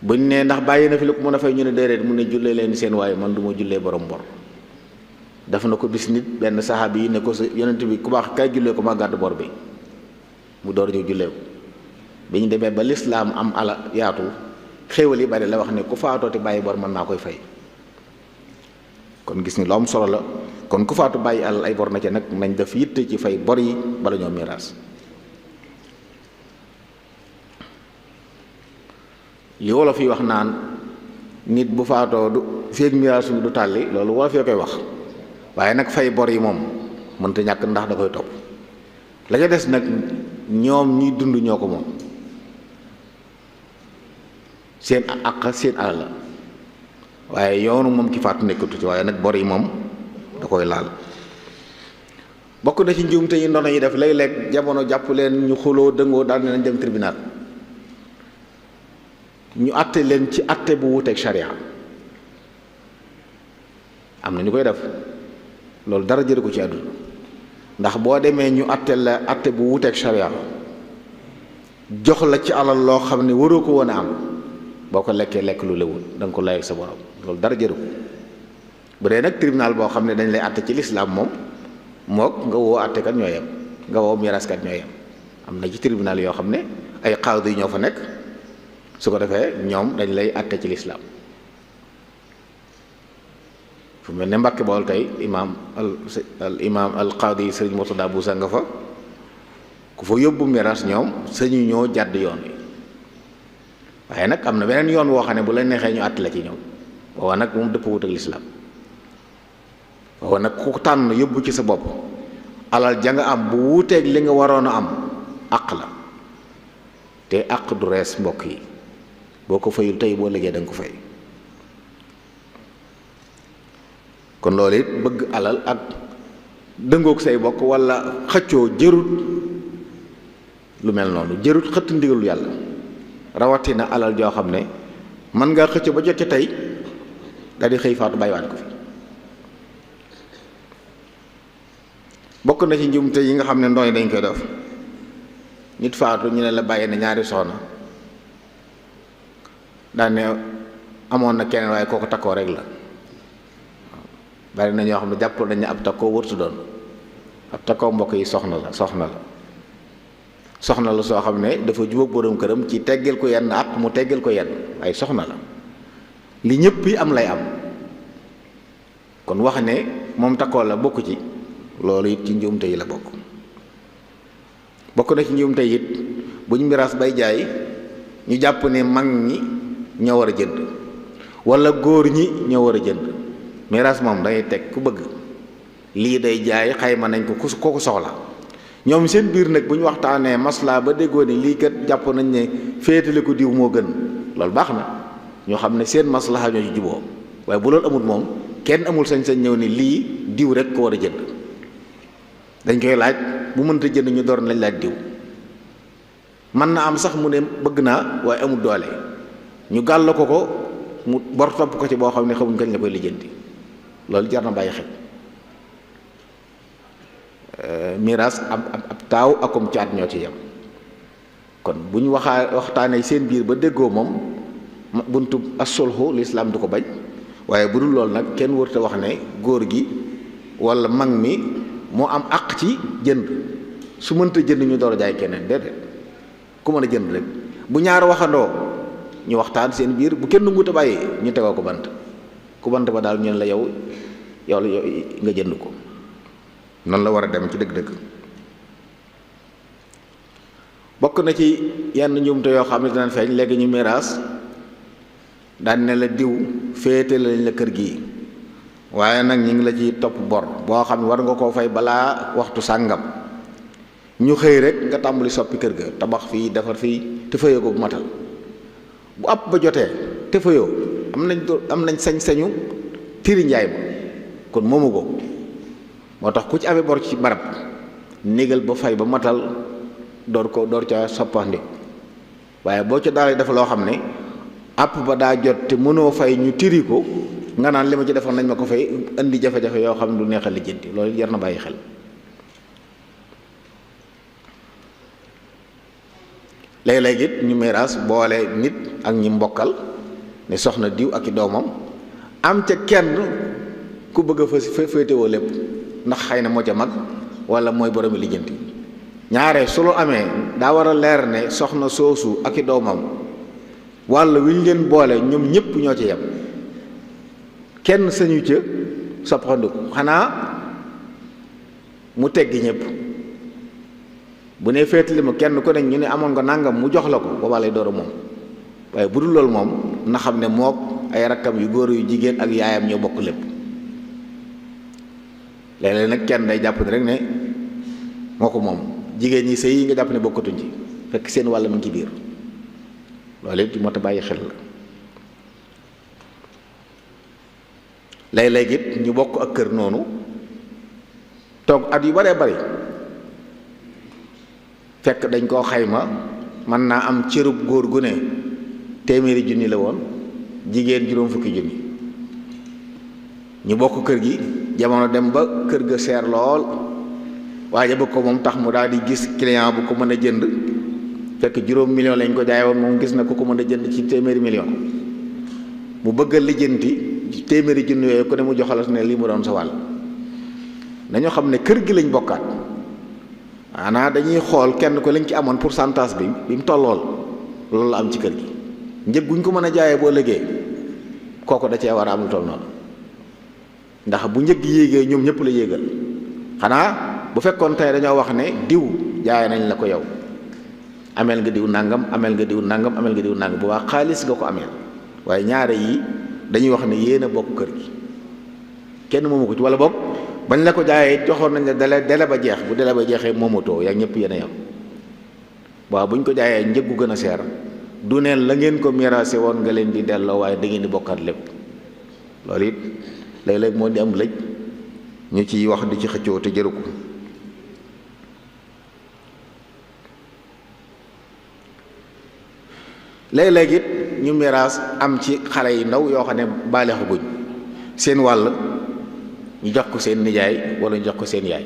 buñ ne ndax bàyyi na fi lu ko mën a fay ñu ne déedéet mu ne jullee leen seen waaye man du ma jullee borom bor. def na ko bis nit benn saxaabi yi ne ko sa yonent bi ku baax kay jullee ko ma gàddu bor bi mu door ñëw jullee ko. bi ñu demee ba lislaam am ala yaatu xéewal yi bari la wax ne ku faatooti bàyyi bor mën naa koy fay. kon gis ni lu am solo la kon ku faatu bàyyi alal ay bor na ca nag nañ def yitte ci fay bor yi bala ñoo miraas. li wolof yi wax naan nit bu faatoo du feeg miraas du tàlli loolu wolof yoo koy wax waaye nag fay bor yi moom mënta ñàkk ndax da koy topp. la ca des nag ñoom ñuy dund ñoo ko moom seen àq seen alal la waaye yoonu moom ki faatu nekkatu ci waaye nag bor yi moom da koy laal. bokk na ci njuumte yi ndono yi def léeg-léeg jamono jàpp leen ñu xuloo dëngoo daal nañ dem tribunal ñu àtte leen ci àtte bu wuteeg sharia am na ñu koy def loolu dara jëru ko ci àdduna ndax boo demee ñu àtte la àtte bu wuteeg sharia jox la ci alal loo xam ne waroo ko woon a am boo ko lekkee lekk lu lewul da nga ko lay ak sa borom loolu dara jëru ko. bu dee nag tribunal boo xam ne dañ lay àtte ci lislaam moom mook nga woo àttekat ñoo yem nga woo miraaskat ñoo yem. am na ci tribunal yoo xam ne ay qaadi yi ñoo fa nekk su ko defee ñoom dañ lay àtte ci lislaam fu mel ne Mbàkke Bawol tey imaam al qaadi sëriñ Murtada Buusa nga fa ku fa yóbbu miraas ñoom sañu ñoo jàdd yoon wi waaye nag am na beneen yoon woo xam ne bu la neexee ñu àtte la ci ñoom waaw nag moom dëpp wut ak lislaam waaw nag ku tànn yóbbu ci sa bopp alal ja nga am bu wuuteeg li nga waroon a am àq la te àq du rees mbokk yi boo ko fayul tey boo liggéey da nga ko fay. kon loolu it bëgg alal ak dëngoog say bokk wala xëccoo jërut lu mel noonu jërut xëtt ndigalu yàlla rawatina alal joo xam ne mën ngaa xëccoo ba jot ca tey daal di xëy faatu bàyyiwaat ko fi. bokk na ci njuumte yi nga xam ne ndooy dañ koy def nit faatu ñu ne la bàyyi na ñaari soxna daan ne amoon na keneen waaye kooku takkoo rek la. bari na ñoo xam ne jàpp nañ ne ab takkoo wërtu doon ab takkoo mbokk yi soxna la soo xam ne dafa jubóog borom këram ci teggeel ko yenn ak mu teggeel ko yenn ay soxna la li ñëpp yi am lay am kon wax ne moom takkoo la bokk ci loolu it ci njuumte yi la bokk na ci njuumte it buñ miraas bay jaay ñu jàpp ne mag ñi ñoo war a jënd wala góor ñi ñoo war a jënd. miraas moom dangay teg ku bëgg lii day jaay xayma nañ ko ku ko soxla ñoom seen biir nag bu ñu waxtaanee maslaa ba déggoo ni lii kat jàpp nañ ne féetale ko diw moo gën loolu baax na ñoo xam ne seen maslaha ñoo ci juboo waaye bu loolu amul moom kenn amul sañ-sañ ñëw ni lii diw rek ko war a jënd dañ koy laaj bu mënta jënd ñu door nañ laaj diw mën na am sax mu ne bëgg naa waaye amul doole ñu gàll ko mu bor topp ko ci boo xam ne xamuñ kañ la koy lijjanti loolu jar na bàyyi xel. miraas ab taaw akum caat ñoo ci yem kon bu ñu waxtaanee seen biir ba déggoo moom buntu as-sulhu lislaam du ko bañ waaye bu dul loolu nag kenn wërta wax ne góor gi wala mag mi moo am àq ci jënd su mënta jënd ñu door a jaay keneen déedéet ku mën a jënd rek bu ñaar waxandoo ñu waxtaan seen biir bu kenn nguut a bàyyi ñu tegoo ko bant ku bant ba daal ñu ne la yow nga jënd ko noonu la war a dem ci dëgg-dëgg. bokk na ci yenn njuumte yoo xam ne dinañ feeñ léegi ñu miraas daan ne la diw féete lañ la kër gi waaye nag ñu ngi la ci topp bor boo xam ne war nga koo fay balaa waxtu sàngam ñu xëy rek nga tàmbali soppi kër ga tabax fii defar fii te fayoo ko bu matal bu ab ba jotee te fayoo am nañ sañ-sañu tiri njaay ma kon moomu ko moo tax ku ci amee bor ci barab négal ba fay ba matal door ca soppandi waaye boo ca daal def loo xam ne àpp ba daa jot te mënoo fay ñu tiri ko nga naan li ma ci defoon nañ ma ko fay indi jafe-jafe yoo xam ne du neexal lijjanti loolu jar na bàyyi xel. léeg-léeg it ñu miraas boole nit ak ñi mbokkal ne soxna diw ak i doomam am ca kenn ku bëgg a féetewoo lépp ndax xëy na moo ca mag wala mooy boromi lijjanti. ñaare su lu amee daa war a leer ne soxna soosu ak i doomam walla wi ñu leen boole ñoom ñëpp ñoo ci yem, kenn sañu ca soppandiku xanaa mu teggi ñëpp. bu ne féetali ma kenn ku ne ñu ne amoon nga nangam mu jox la ko boobaa lay door a moom, waaye bu dul loolu moom na xam ne mook ay rakkam yu góor yu jigéen ak yaayam ñoo bokk lépp. léeg-léeg nag kenn day jàpp ne rek ne moo ko moom, jigéen ñi sëy yi nga jàpp ne bokkatuñ ci fekk seen wàll mu ngi ci biir. loolu it moo tax bàyyi xel la léeg-léeg it ñu bokk ak kër noonu toog at yu baree bari fekk dañ koo xayma mën naa am cërub góor gu ne téeméeri junni la woon, jigéen juróom fukki junni. ñu bokk kër gi jamono dem ba kër ga seer lool waaye bëgg ko moom tax mu daal di gis client bu ko mën a jënd fekk juróom million lañ ko jaay woon, moom gis na ku ko mën a jënd ci téeméeri million. mu bëgg a lijjanti téeméeri junni yooyu ku ne mu joxalas ne lii mu doon sa wàll. nañoo xam ne kër gi lañ bokkaat, maanaa dañuy xool kenn ko lañ ci amoon pourcentage bi mu tollool loolu la am ci kër gi. njëg guñ ko mën a jaayee boo liggéey kooku da cee war a am lu toll noonu, ndax bu njëg yéegee ñoom ñëpp la yéegal. xanaa bu fekkoon tey dañoo wax ne diw jaay nañ la ko yow, ameel nga diw nangam, ameel nga diw nangam, ameel nga diw nangam, bu baax xaalis nga ko ameel. waaye ñaare yi dañuy wax ne yéen a bokk kër gi, kenn moomu ko ci, wala boog bañ la ko jaayee joxoon nañ la dele ba jeex, bu dele ba jeexee moomatoo yaa ñëpp yéen a yam. waaw buñ ko jaayee njëggu gën a seer du neen la ngeen ko miraase woon nga leen di delloo, waaye da ngeen di bokkaat lépp. loolu it léeg-léeg moo di am lëj ñu ciy wax di ci xëccoo te jëru ko. léeg-léeg it ñu miraas am ci xale yi ndaw yoo xam ne baaleexaguñ, seen wàll ñu jox ko seen nijaay wala ñu jox ko seen yaay.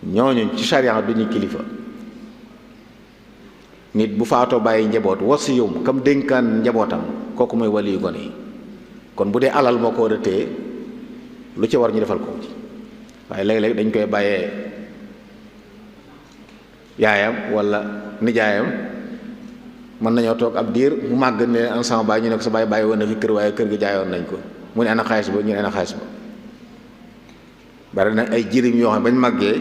ñooñu ci sariya duñu kilifa. nit bu faatoo bàyyi njaboot wasiyum kam dénkaan njabootam kooku mooy waliyu gone yi. kon bu dee alal moo ko war a téye lu ci war ñu defal ko ci, waaye léeg-léeg dañ koy bàyyee yaayam wala nijaayam. mën nañoo toog ab diir mu màgg ne an sama baay ñu ne ko sa baay bàyyi woon na fi kër waaye kër gi jaayoon nañ ko, mu ne ana xaalis ba ñu ne ana xaalis ba. bari na ay jirim yoo xam ne bañ màggee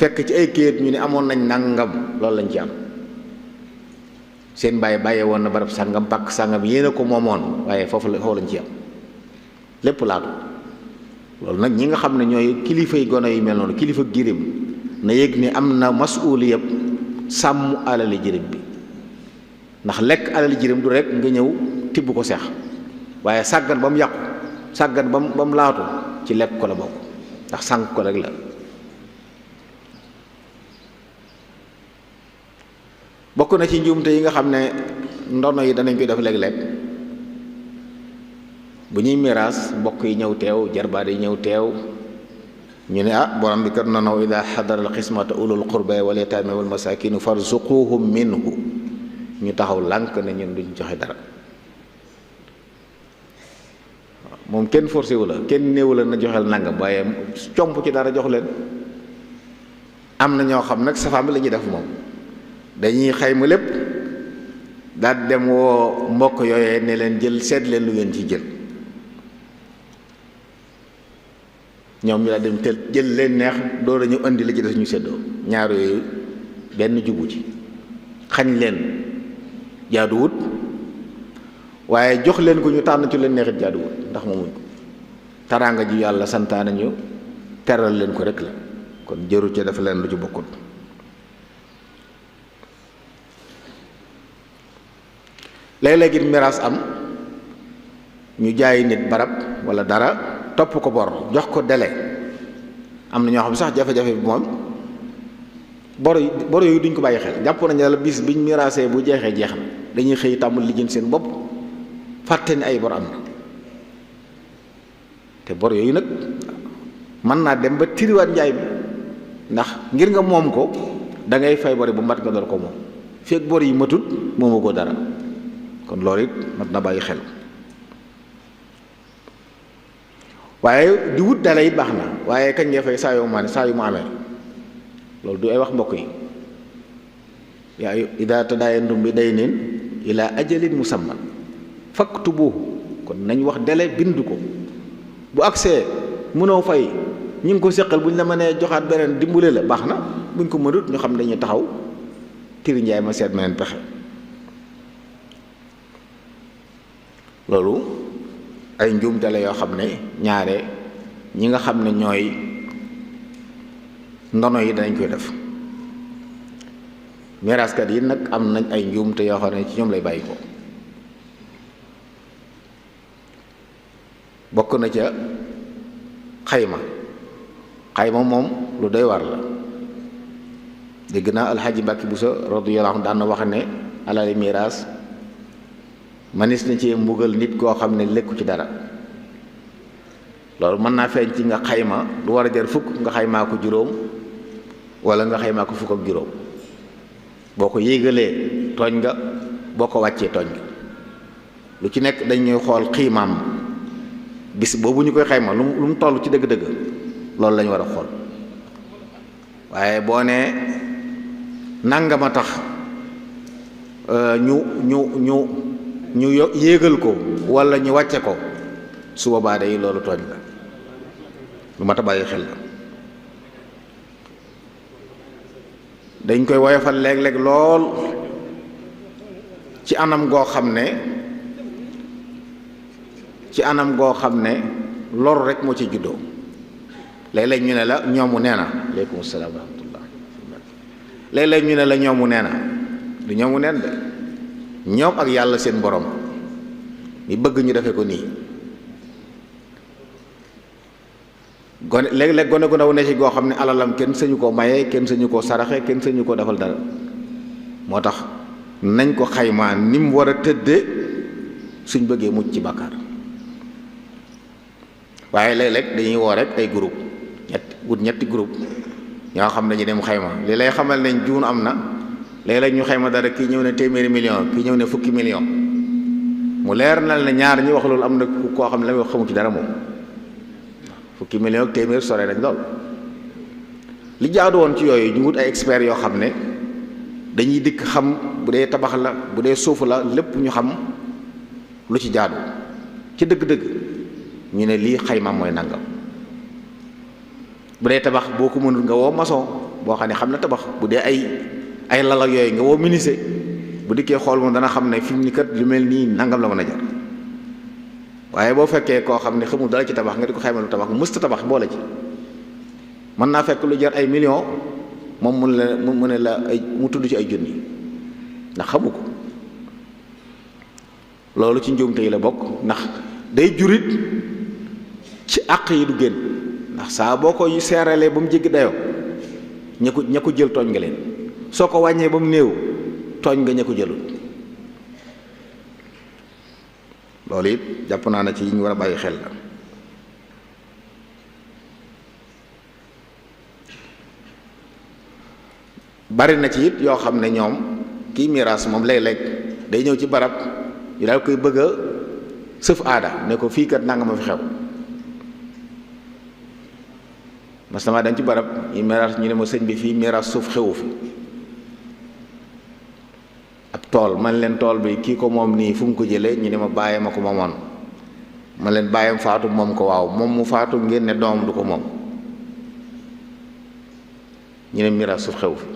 fekk ci ay kayit ñu ne amoon nañ nangam, loolu lañ ci am. seen baay bàyyee woon na barab sàngam pàkk sàngam yéen a ko moomoon, waaye foofu lañ ci am lépp laatu. loolu nag ñi nga xam ne ñooy kilifay gone yu mel noonu, kilifa jirim na yëg ni am na masuuli yëpp sàmm alali jirim bi. ndax lekk alali jirim du rek nga ñëw tibb ko seex, waaye sàggan ba mu yàqu, sàggan ba mu laatu ci lekk ko la bokk, ndax sànq ko rek la. bokk na ci njuumte yi nga xam ne ndono yi danañ koy def léeg-léeg bu ñuy miraas mbokk yi ñëw teew, jarbaat yi ñëw teew, ñu ne borom bi kat noonu ida xadara al xismata ulul qurba wal yataama wal masaakin farzuquhum minhu, ñu taxaw lànk ne ñun duñ joxe dara. moom kenn forcé wu la, kenn néewu la na joxeel nangam, waaye comp ci dara jox leen. am na ñoo xam nag safaan bi la ñuy def moom, dañuy xayma lépp daal dem woo mbokk yooyee ne leen jël seet leen lu ngeen ci jël. ñoom ñu daal dem te jël leen neex door a ñu indi la ci des ñu séddoo. ñaar yooyu benn jubu ci, xañ leen jaaduwut, waaye jox leen ko ñu tànn ci leen neexit jaaduwut, ndax moomuñ ko. taraanga ji yàlla santaane ñu teral leen ko rek la, kon jëru ci dafa leen lu ci bokkut. léeg-léeg it miraas am ñu jaay nit barab wala dara topp ko bor jox ko délai. am na ñoo xam sax jafe-jafe bi moom bor yooyu duñ ko bàyyi xel, jàpp nañu la bis biñ miraasee bu jeexee jeex na, dañuy xëy tàmbul lijjanti seen bopp fàtte ni ay bor am na. te bor yooyu nag mën naa dem ba tiriwaat njaay mi, ndax ngir nga moom ko da ngay fay bor yi bu mat nga door ko moom. fekk bor yi matut moomu ko dara kon loolu it mat na bàyyi xel. waaye di wut dale it baax na waaye kañ ngay fay saa yu mu amee loolu du ay wax mbokk yi. yaa idaa tadaayantum bi daynin ilaa ajalin musamman faktubuhu kon nañ wax délai bind ko bu agsee mënoo fay ñi ngi ko séqal bu ñu la mënee joxaat beneen dimbule la baax na buñ ko mënut ñu xam dañuy taxaw tiri njaay ma seet meneen pexe. loolu ay njuumte la yoo xam ne ñaare ñi nga xam ne ñooy ndono yi danañ koy def. miraaskat yi nag am nañ ay njuumte yoo xam ne ci ñoom lay bàyyi ko. bokk na ca xayma moom lu doy war la. dégg naa alxaaji Mbàkke Buso radiyallaahu anhu daan na wax ne alali miraas manis na ci mbugal nit koo xam ne lekku ci dara. loolu mën naa feeñ ci nga xayma lu war a jar fukk nga xaymaa ko juróom wala nga xaymaa ko fukk ak juróom. boo ko yéegalee tooñ nga boo ko wàccee tooñ nga lu ci nekk dañuy xool xiimaam bis boobu ñu koy xayma lu mu toll ci dëgg-dëgg loolu lañu war a xool. waaye boo nee nangama tax ñu yéegal ko wala ñu wàcce ko su boobaa day loolu tooñ la lu mat a bàyyi xel la. dañ koy woyofal léeg-léeg lool ci anam goo xam ne lor rek moo ci juddoo. léeg-léeg ñu ne la ñoomu nee na aleykum salaam wa rahmatullah. léeg-léeg ñu ne la ñoomu nee na du ñoomu neen de ñoom ak yàlla seen borom mi bëgg ñu defe ko nii. gone léeg-léeg gone gu ndaw ne ci goo xam ne alalam kenn sañu koo maye kenn sañu koo saraxe kenn sañu koo defal dara moo tax nañ ko xaymaa ni mu war a tëdde suñ bëggee mucc ci bàkkaar. waaye léeg-léeg dañuy woo rek ay groupe ñetti groupe ñoo xam ne dañuy dem xayma li lay xamal ne juun am na léeg-léeg ñu xayma dara kii ñëw ne téeméeri million kii ñëw ne fukki million mu leer na ne ñaar ñi wax loolu am na koo xam ne la muy wax xamu ci dara moom. fukki million ak téeméer sore nañ lool. li jaadu woon ci yooyu ñu wut ay experts yoo xam ne dañuy dikk xam bu dee tabax la bu dee suuf la lépp ñu xam lu ci jaadu ci dëgg-dëgg ñu ne lii xayma mooy nangam. bu dee tabax boo ko mënul nga woo maçon boo xam ne xam na tabax bu dee ay lal ak yooyu nga woo menuisier bu dikkee xool moom dana xam ne fi mu ni kat lu mel nii nangam la mën a jar. waaye boo fekkee koo xam ne xamul dara ci tabax nga di ko xayma lu tabax mësta tabax boole ci mën naa fekk lu jar ay millions moom mu ne la mu tudd ci ay junni ndax xamu ko. loolu ci njuumte yi la bokk ndax day jurit ci àq yi du génn ndax saa boo ko seeralee ba mu jéggi dayoo ña ko jël tooñ nga leen soo ko wàññee ba mu néew tooñ nga ña ko jëlul. loolu it jàpp naa ne ci yi ñu war a bàyyi xel la. bari na ci it yoo xam ne ñoom kii miraas moom léeg-léeg day ñëw ci barab ñu daal koy bëgg a sëf aada ne ko fii kat nanga ma fi xew. mas na maa dem ci barab ñu miraas ñu ne ma sëñ bi fii miraas suuf xewu fi. ab tool man leen tool bi kii ko moom nii fu mu ko jëlee ñu ne ma bàyyee ma ko moomoon man leen bàyyam faatu moom ko waaw moom mu faatu ngeen ne doom du ko moom ñu ne miraas suuf xew fi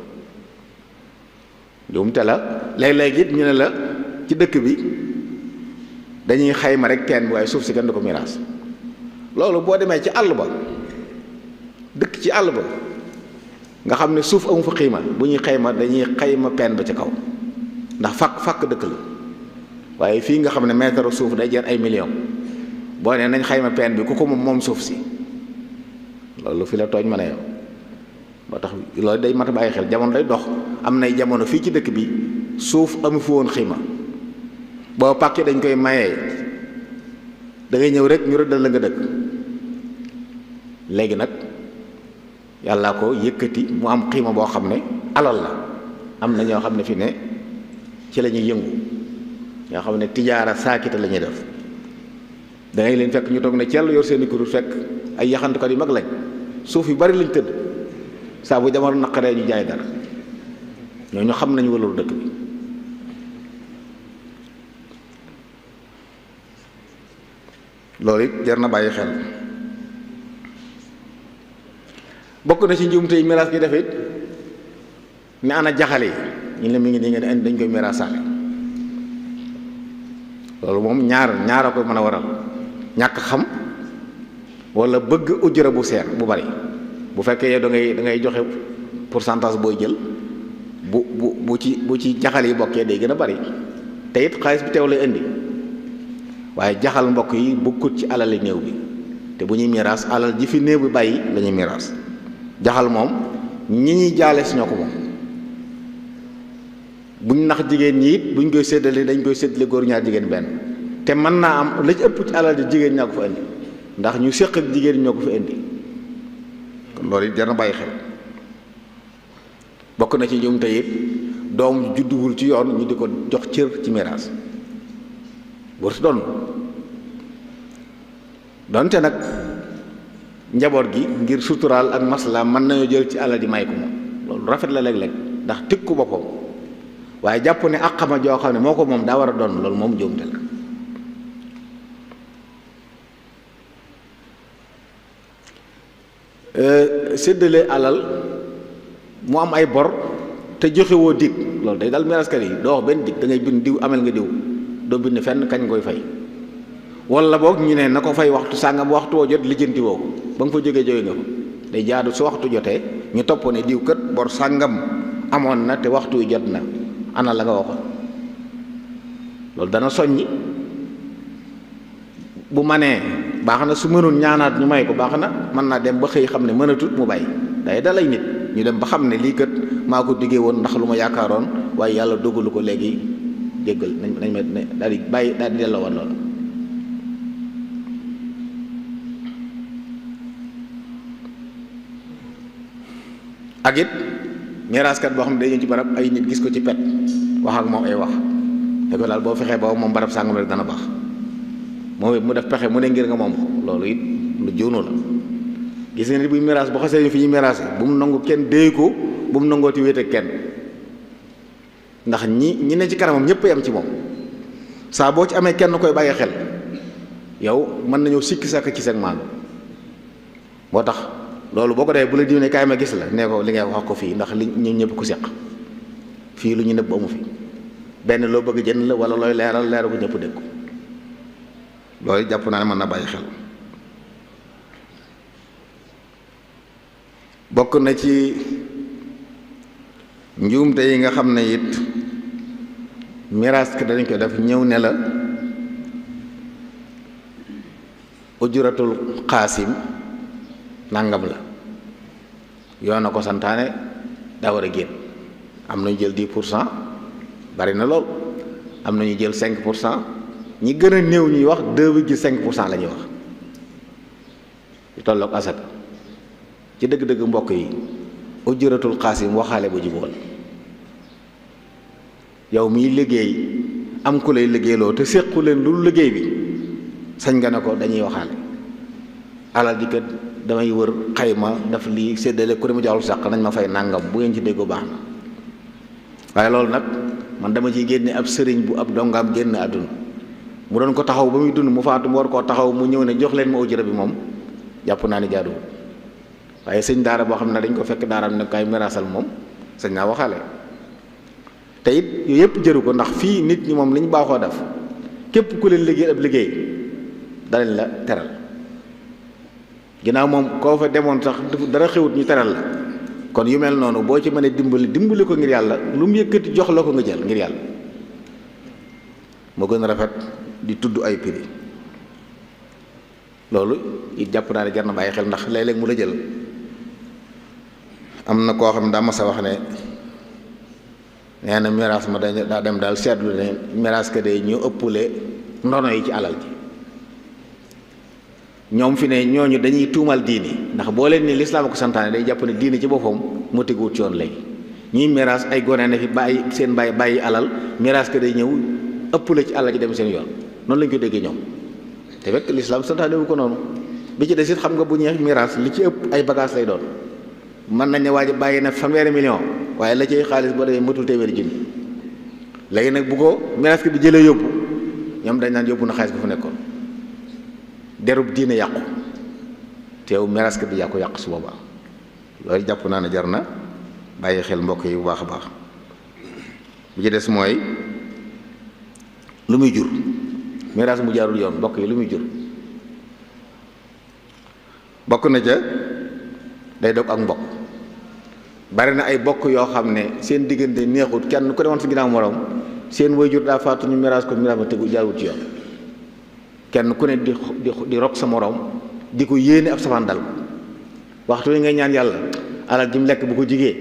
njuumte la léeg-léeg it ñu ne la ci dëkk bi dañuy xayma rek teen bi waaye suuf si kenn du ko miraas. loolu boo demee ci àll ba dëkk ci àll ba nga xam ne suuf amu fa xiima bu ñuy xayma dañuy xayma peen ba ca kaw ndax fàkk dëkk la waaye fii nga xam ne mètre suuf day jar ay millions boo nee nañ xayma peen bi ku ko moom suuf si loolu fi la tooñ mën a yow moo tax loolu day mat a bàyyi xel jamono day dox am nay jamono fii ci dëkk bi suuf amu fi woon xiima boo pàkkee dañ koy mayee da ngay ñëw rek ñu rëddal la nga dëkk léegi nag yàllaa ko yëkkati mu am xiima boo xam ne alal la. am na ñoo xam ne fi ne ci la ñuy yëngu, ñoo xam ne tijaara saakita la ñuy def. da ngay leen fekk ñu toog ne cell yor seeni kuréel fekk ay yaxantukat yu mag lañ, suuf yu bari lañ tëdd, saa bu jamono naqaree ñu jaay dara. ñooñu xam nañu waloolu dëkk bi. loolu it jar na bàyyi xel. bokk na ci njuumte yi miraas gi def it ne ana jaxale yi ñu ne mi ngi nii ngeen dañ koy miraasaale. loolu moom ñaar a koy mën a waral: ñàkk xam wala bëgg ujura bu seer bu bari. bu fekkee yow da ngay joxe pourcentage booy jël, bu ci jaxal yi bokkee day gën a bari, te it xaalis bi teew lay indi. waaye jaxal mbokk yi bokkut ci alali néew bi, te bu ñuy miraas alal ji fi néew bi bàyyi la ñuy miraas. jaxal moom ñi ñuy jaale si ñoo ko moom. buñ nax jigéen ñi it buñ koy séddale dañ koy séddale góor ñaar jigéen benn, te mën naa am la ci ëpp ci alal ji jigéen ñaa ko fa indi, ndax ñu séq ak jigéen ñoo ko fa indi. kon loolu it jar na bàyyi xel. bokk na ci ñoom tey it doom judduwul ci yoon ñu di ko jox cër ci miraas boo si doon donte nag njaboot gi ngir suturaal ak maslaam mën nañoo jël ci alal ji may ko moom, loolu rafet la léeg-léeg ndax tëkku boppam. waaye jàpp ne ak xama joo xam ne moo ko moom daa war a doon, loolu moom njuumte la. séddale alal mu am ay bor te joxewoo dig, loolu day dal miraskat yi. doo wax benn dig, da ngay bind diw amel nga diw, doo bind fenn kañ koy fay. wala boog ñu ne na ko fay waxtu sàngam, waxtu woo jot lijjanti woo ko ba nga fa jógee nga ko. day jaadu su waxtu jotee ñu topp ne diw kat bor sàngam amoon na te waxtu wi jot na, ana la nga waxoon. loolu dana soññi. bu manee baax na, su mënul ñaanaat ñu may ko baax na, mën naa dem ba xëy xam ne mënatut mu bàyyi. day dalay nit ñu dem ba xam ne lii kat maa ko diggee woon ndax lu ma yaakaaroon, waaye yàlla dogalu ko, léegi jéggal nañ ma daal di bàyyi, daal di delloo woon loolu. ak it miraaskat boo xam ne day ñëw ci barab ay nit gis ko ci pet wax ak moom ay wax te ko daal boo fexee ba moom barab sàngam rek dana baax, moom it mu def pexe mu ne ngir nga moom ko. loolu it lu jóonu la. gis nga ni buy miraas bu xasee fi ñuy miraase bu mu nangu kenn déy ko, bu mu nangooti wéet ak kenn, ndax ñi ne ci kanamam ñëpp yam ci moom. saa boo ci amee kenn koy bàyyi xel yow mën nañoo sikki sàkk ci seen maandu. moo tax loolu boo ko defee bu la diw ne kaay ma gis la, nee ko li ngay wax ko fii, ndax li ñun ñëpp ko seq fii lu ñu nëbb amu fi. benn loo bëgg jënd la wala looy leeral ko ñëpp dégg ko. loolu jàpp naa ne mën na bàyyi xel. bokk na ci njuumte yi nga xam ne it miraas ki dañ ko def, ñëw ne la ujuratul xaasim nangam la, yoon na ko santaane, daa war a génn. am nañu jël 10%, bari na lool. am nañu jël 5%, ñi gën a néew ñuy wax 2,5% la ñuy wax yu tolloog asaka. ci dëgg-dëgg mbokk yi ujuratul xaasim waxaale bu jibool. yow miy liggéey am ku lay liggéeyloo te séqu leen lu liggéey bi, sañ nga ne ko dañuy waxaale. alal ji kat damay wër xayma daf lii séddale ku ne mu joxul sàq nañ ma fay nàngam, bu ngeen ci déggoo baax na. waaye loolu nag man dama ciy génne ab sëriñ bu ab dongaam génn àdduna, mu doon ko taxaw ba muy dund, mu faatu mu war koo taxaw, mu ñëw ne jox leen ma ujura bi, moom jàpp naa ni jaaduwul. waaye sëñ daara boo xam ne dañ ko fekk daaraam ne kay miraasal, moom sëñ naa waxaale. te it yooyu yëpp jëru ko, ndax fii nit ñi moom li ñu baaxoo def, képp ku leen liggéey ab liggéey danañ la teral. ginnaaw moom koo fa demoon sax dara xewut ñu teral la, kon yu mel noonu boo ci mënee dimbali ko ngir yàlla, lu mu yëkkati jox la ko nga jël ngir yàlla, moo gën a rafet di tudd ay prix. loolu it jàpp naa ne jar na bàyyi xel, ndax léeg-léeg mu la jël. am na koo xam ne daa mas a wax ne nee na miraas ma daa dem daal seetlu ne miraas ka de ñu ëppule ndono yi ci alal ji. ñoom fi ne ñooñu dañuy tuumal diini, ndax boo leen ni lislaam ko santaane day jàpp ne diini ci boppam moo teguwut ci yoon léegi. ñii miraas ay gone ne fi bàyyi seen bàyyi alal miraas ka day ñëw ëpp la ci alal ji dem seen yoon noonu lañ ko déggee ñoom te fekk lislaam santaane wu ko noonu. bi ci des it xam nga bu ñeex miraas li ci ëpp ay bagage lay doon mën nañ ne waa ji bàyyi na 1 million waaye la cay xaalis boo demee matul téeméeri junni léegi nag bu ko miraas ki bi jëlee yóbbu ñoom dañ naan yóbbu na xaalis bi fu nekkoon derub diine yàqu teew miraas ki bi yàqu su boobaa loolu jàpp naa ne jar na bàyyi xel mbokk yi bu baax a baax bi ci des mooy lu muy jur miraas mu jaarul yoon mbokk yi lu muy jur bokk na ca day dog ak mbokk bari na ay bokk yoo xam ne seen diggante neexut kenn ku demoon si ginnaaw morom seen waajur daa faatu ñu miraas ko miraas ma tegu jaarul ci yoon kenn ku ne di rok sa morom di ko yéene ab safaan dal waxtu wi ngay ñaan yàlla alal ji mu lekk bu ko jigee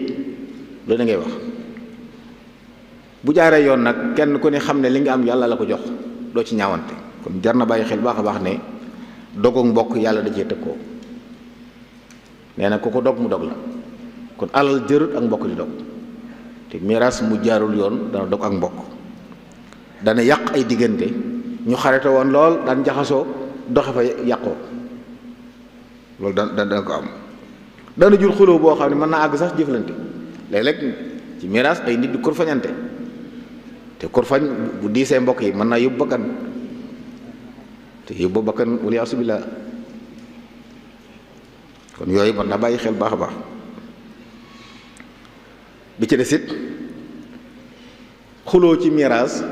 loolu da ngay wax bu jaaree yoon nag kenn ku ne xam ne li nga am yàlla la ko jox doo ci ñaawante kon jar na bàyyi xel baax a baax ne dogoog mbokk yàlla da cee tëkkoo nee na ku ko dog mu dog la kon alal jërut ak mbokk di dog te miraas mu jaarul yoon dana dog ak mbokk dana yàq ay diggante ñu xarete woon lool daan jaxasoo doxe fa yàqoo loolu dana ko am dana jur xuloo boo xam ne mën naa àgg sax jëflante léeg-léeg ci miraas ay nit di kurfañante te kurfañ bu diisee mbokk yi mën naa yóbbu bakkan te yóbbu bakkan wala asubillah kon yooyu mën na bàyyi xel baax a baax bi ci des it xuloo ci miraas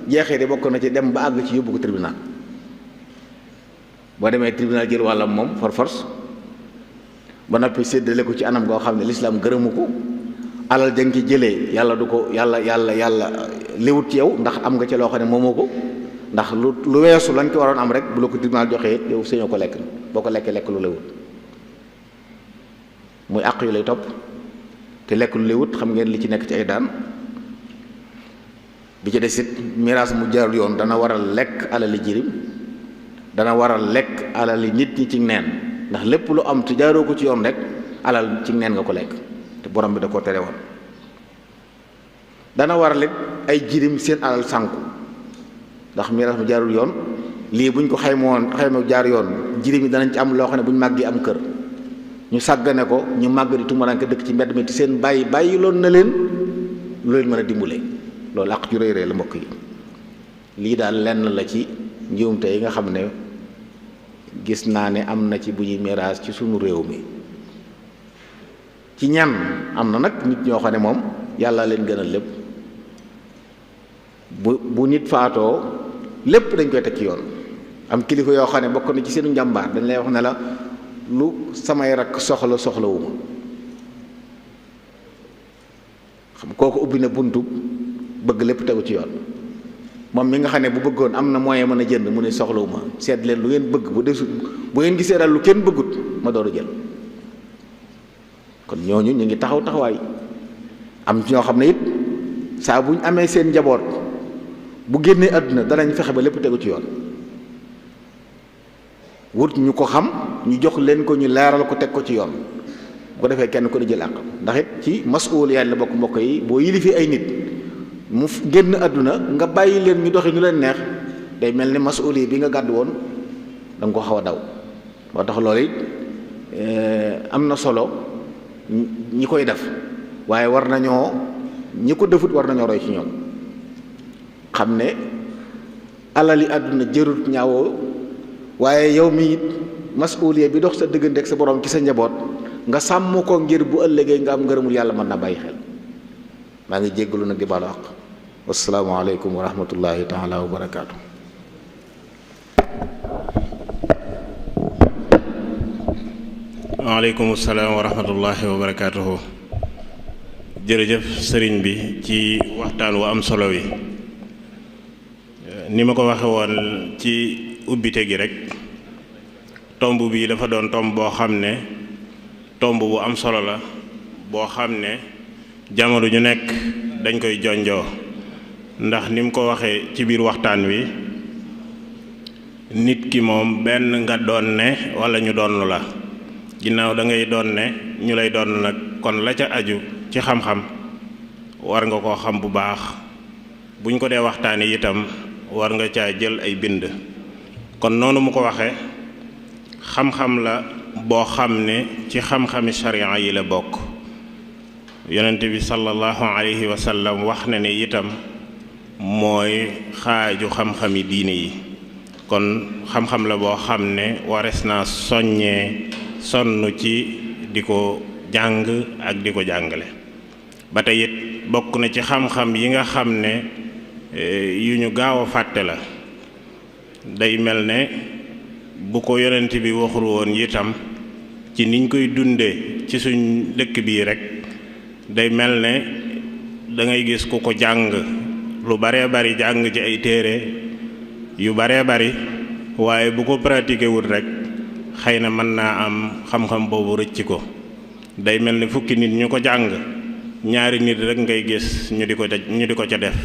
jeexee de bokk na ci dem ba àgg ci yóbbu ko tribunal boo demee tribunal jël wàllam moom force ba noppi séddale ko ci anam goo xam ne lislaam gërëmu ko alal jang ci jëlee yàlla du ko yàlla liwut ci yow ndax am nga ci loo xam ne moomoo ko ndax lu weesu lañ ko waroon am rek bu la ko tribunal joxee it yow sañoo ko lekk boo ko lekkee lekk lu lewut muy àq yu lay topp te lekk lu lewut xam ngeen li ci nekk ci ay daan bi ci des it miraas mu jaarul yoon dana waral lekk alali jirim dana waral lekk alali nit ñi ci neen ndax lépp lu am te jaaroo ko ci yoon rek alal ci neen nga ko lekk te borom bi da koo tere woon dana waral it ay jirim seen alal sànku ndax miraas mu jaarul yoon lii buñ ko xayma jaar yoon jirim yi danañ ci am loo xam ne buñ màggee am kër ñu sàggane ko ñu màgg di tumaranke dëkk ci mbedd mi te seen bàyyi loon na leen lu leen mën a dimbale loolu àq ju rëy rëy la mbokk yi lii daal lenn la ci njuumte yi nga xam ne gis naa ne am na ci bu ñuy miraas ci sunu réew mi ci ñan am na nag nit ñoo xam ne moom yàlla leen gënal lépp bu nit faatoo lépp dañ koy teg ci yoon am kilifa yoo xam ne bokk na ci seenu njàmbaar dañ lay wax ne la lu samay rakk soxlawuma xam kooku ubbi na buntu bëgg lépp tegu ci yoon moom mi nga xam ne bu bëggoon am na moyen mën a jënd mu ne soxlawuma seet leen lu ngeen bëgg bu desut bu ngeen gisee daal lu kenn bëggut ma door a jël kon ñooñu ñu ngi taxawaay am ñoo xam ne it saa bu ñu amee seen njaboot bu génnee àdduna danañ fexe ba lépp tegu ci yoon wut ñu ko xam ñu jox leen ko ñu leeral ko teg ko ci yoon bu ko defee kenn ko di jël àq ndax it ci masuuliyaat la bokk mbokk yi boo yilifee ay nit mu génn àdduna nga bàyyi leen ñu doxi ñu leen neex day mel ni masuuli bi nga gàddu woon da nga ko xaw a daw moo tax loolu it am na solo ñi koy def waaye war nañoo ñi ko defut war nañoo roy ci ñoom xam ne alali àdduna jërut ñaawoo waaye yow mi it masuuliya bi dox sa diggante ak sa borom ci sa njaboot nga sàmm ko ngir bu ëllëgee nga am ngërëmul yàlla mën na bàyyi xel maa ngi jéggalu nag di baalu àq wassalaamu aleykum wa rahmatullahi taala wa barakaatu.
waaleykum salaam wa rahmatullahi wa barakaatuhu. jërëjëf sëriñ bi ci waxtaan wu am solo wi ni ma ko waxe woon ci ubbite gi rek tomb bi dafa doon tomb boo xam ne tomb bu am solo la boo xam ne jamono ju nekk dañ koy jonjoo ndax ni mu ko waxee ci biir waxtaan wi nit ki moom benn nga doon ne walla ñu doon la ginnaaw da ngay doon ne ñu lay doon nag kon la ca aju ci xam-xam war nga koo xam bu baax buñ ko dee waxtaane itam war nga caa jël ay bind. kon noonu mu ko waxe xam-xam la boo xam ne ci xam-xami sharia yi la bokk. yonent bi sallallahu alayhi wa sallam wax na ne itam mooy xaaju xam-xami diine yi. kon xam-xam la boo xam ne wares naa soññee sonn ci di ko jàng ak di ko jàngale. ba tey it bokk na ci xam-xam yi nga xam ne yu ñu gaaw a fàtte la. day mel ne bu ko yonent bi waxul woon itam ci niñ koy dunde ci suñ dëkk bii rek day mel ne da ngay gis ku ko jàng lu baree bari jàng ci ay téere yu baree bari waaye bu ko pratiqué wul rek xëy na mën naa am xam-xam boobu rëcc ko. day mel ne fukki nit ñu ko jàng ñaari nit rek ngay gis ñu di ko ca def.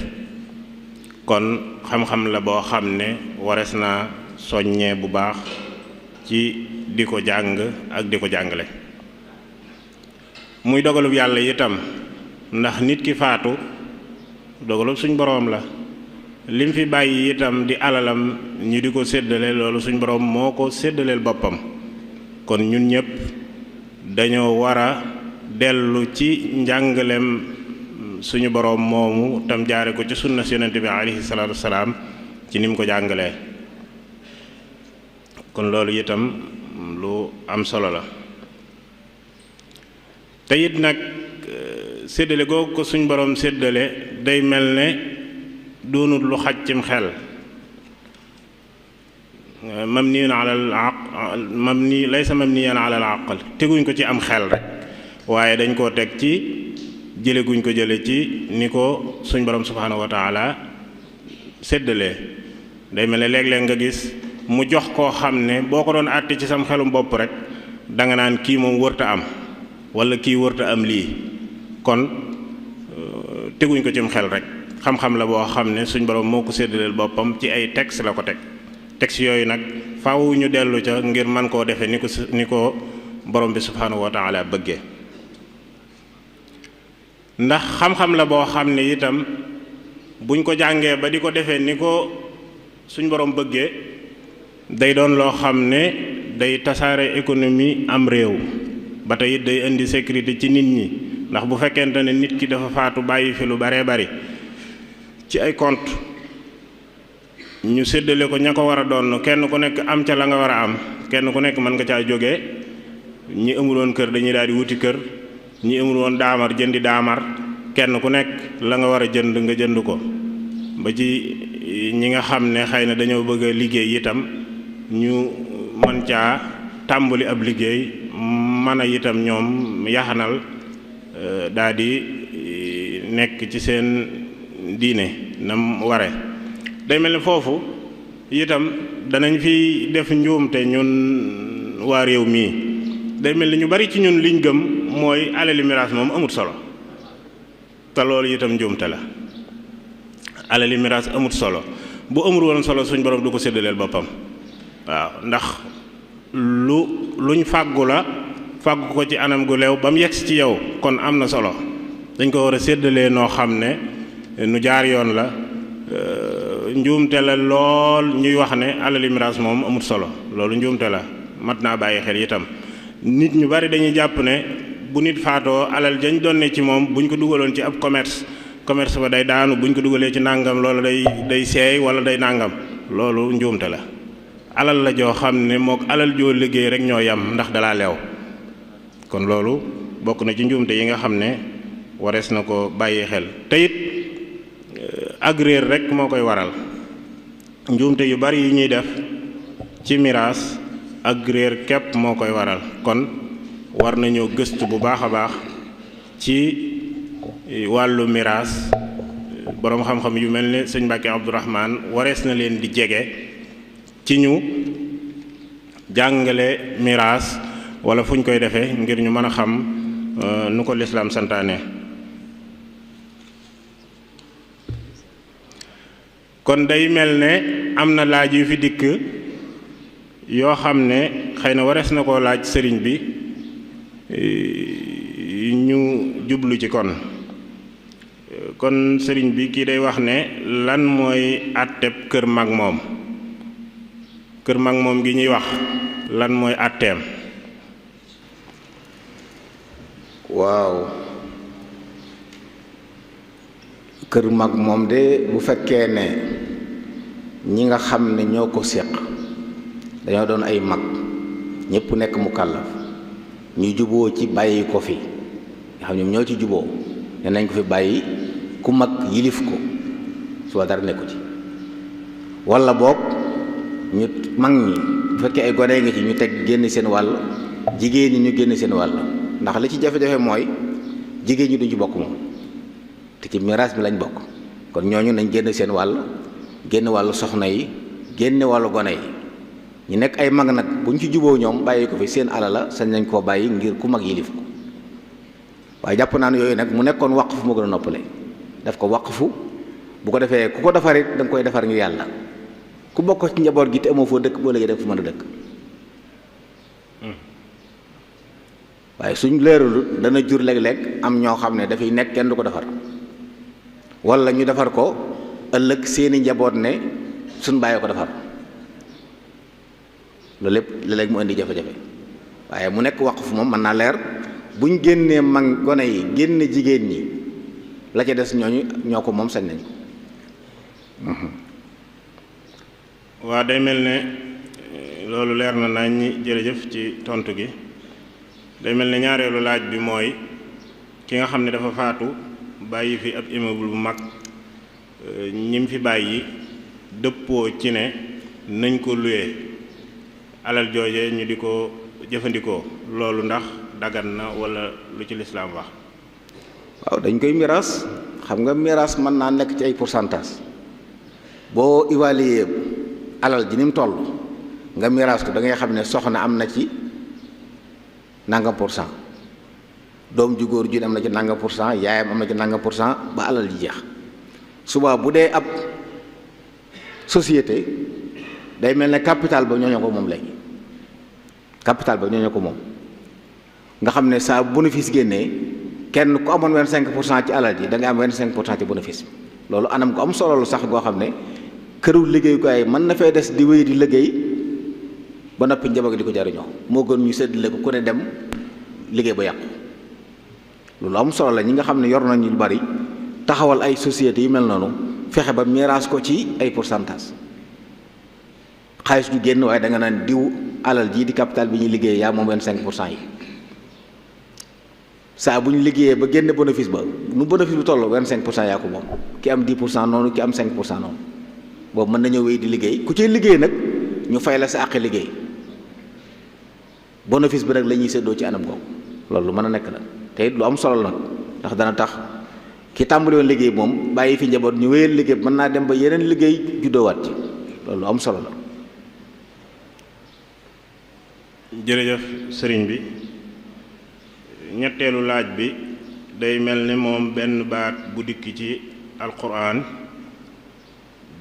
kon xam-xam la boo xam ne wares naa soññee bu baax ci di ko jàng ak di ko jàngale. muy dogalub yàlla itam ndax nit ki faatu dogalub suñ boroom la. lim fi bàyyi itam di alalam ñu di ko séddale loolu suñ boroom moo ko séddaleel boppam. kon ñun ñëpp dañoo war a dellu ci njàngaleem suñu boroom moomu tam jaare ko ci sunna si yonent bi alayhi salaatu wasalaam ci ni mu ko jàngalee. kon loolu itam lu am solo la. te it nag séddale googu ko suñ boroom séddale day mel ne doonut lu xaj cim xel. laysa mabniyan ala al aql teguñ ko ci am xel rek waaye dañ koo teg ci jële guñ ko jële ci ni ko suñ borom subhanahu wa taala séddalee. day mel ne léeg-léeg nga gis mu jox koo xam ne boo ko doon àtte ci sam xelum bopp rek danga naan kii moom wërta am wala kii wërta am lii. kon teguñ ko cim xel rek xam-xam la boo xam ne suñ borom moo ko séddaleel boppam ci ay texte la ko teg. texte yooyu nag faaw ñu dellu ca ngir man koo defee ni ko borom bi subhanahu wa taala bëggee. ndax xam-xam la boo xam ne itam buñ ko jàngee ba di ko defee ni ko suñ borom bëggee day doon loo xam ne day tasaare économie am réew. ba tey it day indi sécurité ci nit ñi ndax bu fekkente ne nit ki dafa faatu bàyyi fi lu baree bari ci ay compte ñu séddale ko ña ko war a doon kenn ku nekk am ca la nga war a am kenn ku nekk mën nga caa jógee. ñi amuloon kër dañuy daal di wuti kër ñi amul woon daamar jëndi daamar kenn ku nekk la nga war a jënd nga jënd ko. ba ci ñi nga xam ne xëy na dañoo bëgg a liggéey itam ñu mën caa tàmbali ab liggéey mën a itam ñoom yaxanal daal di nekk ci seen diine nam ware. day mel ni foofu itam danañ fi def njuumte ñun waa réew mii. day mel ni ñu bari ci ñun liñ gëm mooy alali miraas moom amut solo te loolu itam njuumte la. alali miraas amut solo bu amul woon solo suñ borom du ko séddaleel boppam. waaw ndax luñ fàggu la fàggu ko ci anam gu leew ba mu yegsi ci yow kon am na solo dañ ko war a séddalee noo xam ne nu jaar yoon la. njuumte la lool ñuy wax ne alali miraas moom amut solo loolu njuumte la mat naa bàyyi xel itam. nit ñu bari dañuy jàpp ne bu nit faatoo alal jañ doon ne ci moom buñ ko dugaloon ci ab commerce ba day daanu buñ ko dugalee ci nàngam loolu day seey wala day nàngam loolu njuumte la. alal la joo xam ne mook alal joo liggéey rek ñoo yam ndax dalaa leew. kon loolu bokk na ci njuumte yi nga xam ne warees na ko bàyyi xel. te it ak réer rek moo koy waral. njuumte yu bari yi ñuy def ci miraas ak réer képp moo koy waral. kon war nañoo gëstu bu baax a baax ci wàllu miraas. boroom xam-xam yu mel ne sëñ Mbàkke Abdourahman warees na leen di jege ci ñu jàngale miraas wala fu ñu koy defee ngir ñu mën a xam nu ko lislaam santaane. kon day mel ne am na laaj yu fi dikk yoo xam ne xëy na warees na koo laaj sëriñ bi ñu jublu ci. kon kon sëriñ bi kii day wax ne lan mooy àtteb kër mag moom kër mag moom gi ñuy wax lan mooy àtteem.
waaw kër mag moom de bu fekkee ne ñi nga xam ne ñoo ko séq dañoo doon ay mag ñépp nekk mu kàllaf ñu juboo ci bàyyi ko fi nga xam ñoom ñoo ci juboo ne nañ ko fi bàyyi ku mag yilif ko suba dara nekku ci walla boog ñu mag ñi bu fekkee ay gone nga ci ñu teg génn seen wàll jigéen ñi ñu génn seen wàll ndax li ci jafe-jafe mooy jigéen ñi duñ ci bokk moom te ci miraas mi lañ bokk kon ñooñu nañ génn seen wàll génn wàllu soxna yi génn wàllu gone yi ñu nekk ay mag nag buñ ci juboo ñoom bàyyi ko fi seen alala sañ nañ koo bàyyi ngir ku mag yilif ko waaye jàpp naa ne yooyu nag mu nekkoon waqfu moo gën a noppale daf ko waqfu bu ko defee ku ko defarit da nga koy defar ngir yàlla ku bokk ci njaboot gi te amoo foo dëkk boo léegi def fu mën a dëkk waaye suñ leerul dana jur léeg-léeg am ñoo xam ne dafay nekk kenn du ko defar wala ñu defar ko ëllëg seeni njaboot ne suñ bàyyi ko defar loolu lépp léeg-léeg mu indi jafe-jafe waaye mu nekk waqfu moom mën naa leer buñ génnee mag gone yi génne jigéen ñi la ca des ñooñu ñoo ko moom sañ nañ ko.
waa day mel ne loolu leer na nañ ñi jërëjëf ci tontu gi day mel ne ñaareelu laaj bi mooy ki nga xam ne dafa faatu bàyyi fi ab immeuble bu mag ñim fi bàyyi dëppoo ci ne nañ ko luye alal jooje ñu di ko jëfandikoo loolu ndax dagan na wala lu ci lislaam wax.
waaw dañ koy miraas xam nga miraas mën naa nekk ci ay pourcentage boo évaluer alal ji ni mu toll nga miraas ko da ngay xam ne soxna am na ci nangam pour cent doom ju góor ju am na ci nangam pour cent yaayam am na ci nangam pour cent ba alal ji jeex suba bu dee ab société day mel ne capital ba ñooñu ko moom léegi capital ba ñooñu ko moom nga xam ne saa bénéfice génnee kenn ku amoon 25% ci alal ji da nga am 25% ci bénéfice loolu anam ko am solo lu sax goo xam ne këru liggéeyukaay mën na fee des di wéy di liggéey ba noppi njaboot di ko jariñoo moo gën ñu séddale ko ku ne dem liggéey ba yàqu loolu am solo la ñi nga xam ne yor nañu lu bari taxawal ay sociétés yu mel noonu fexe ba miraas ko ci ay pourcentage xaalis du génn waaye da nga naan diw alal jii di capital bi ñuy liggéey yaa moom 25% yi saa bu ñu liggéeyee ba génn bénéfice ba nu bénéfice bu toll 25% yaa ko moom ki am 10% noonu ki am 5% noonu boobu mën nañoo wéy di liggéey ku ci liggéey nag ñu fay la sa àq liggéey bénéfice bi nag la ñuy séddoo ci anam googu loolu lu mën a nekk la te it lu am solo la nag ndax dana tax ki tàmbali woon liggéey moom bàyyi fi njaboot ñu wéyal liggéey mën naa dem ba yeneen liggéey juddoowaat ci loolu lu am solo la.
jërëjëf sëriñ bi ñetteelu laaj bi day mel ni moom benn baat bu dikk ci alquran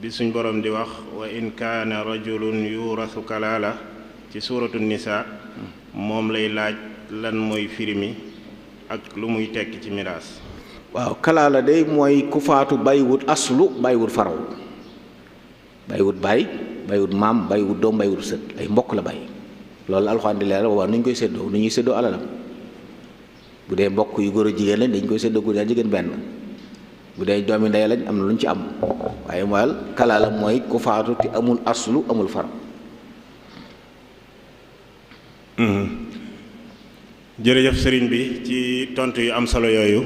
bi suñ borom di wax wa in kaana rajulun yuurasu kalaala ci suuratu nisa moom lay laaj lan mooy firimi ak lu muy tekki ci miraas.
waaw kalaala day mooy ku faatu bàyyiwut aslu bàyyiwut faraw bàyyiwut baay bàyyiwut maam bàyyiwut doom bàyyiwut sët ay mbokk la bàyyi loolu alxuraan di leeral waaw nu ñu koy séddoo nu ñuy séddoo alalam bu dee mbokk yu góor a jigéen lañ dañ koy séddoo góor a jigéen benn bu dee doomi ndey lañ am na lu ñu ci am waaye mooy kalaala mooy ku faatu te amul aslu amul faraw.
jërëjëf sëriñ bi ci tontu yu am solo yooyu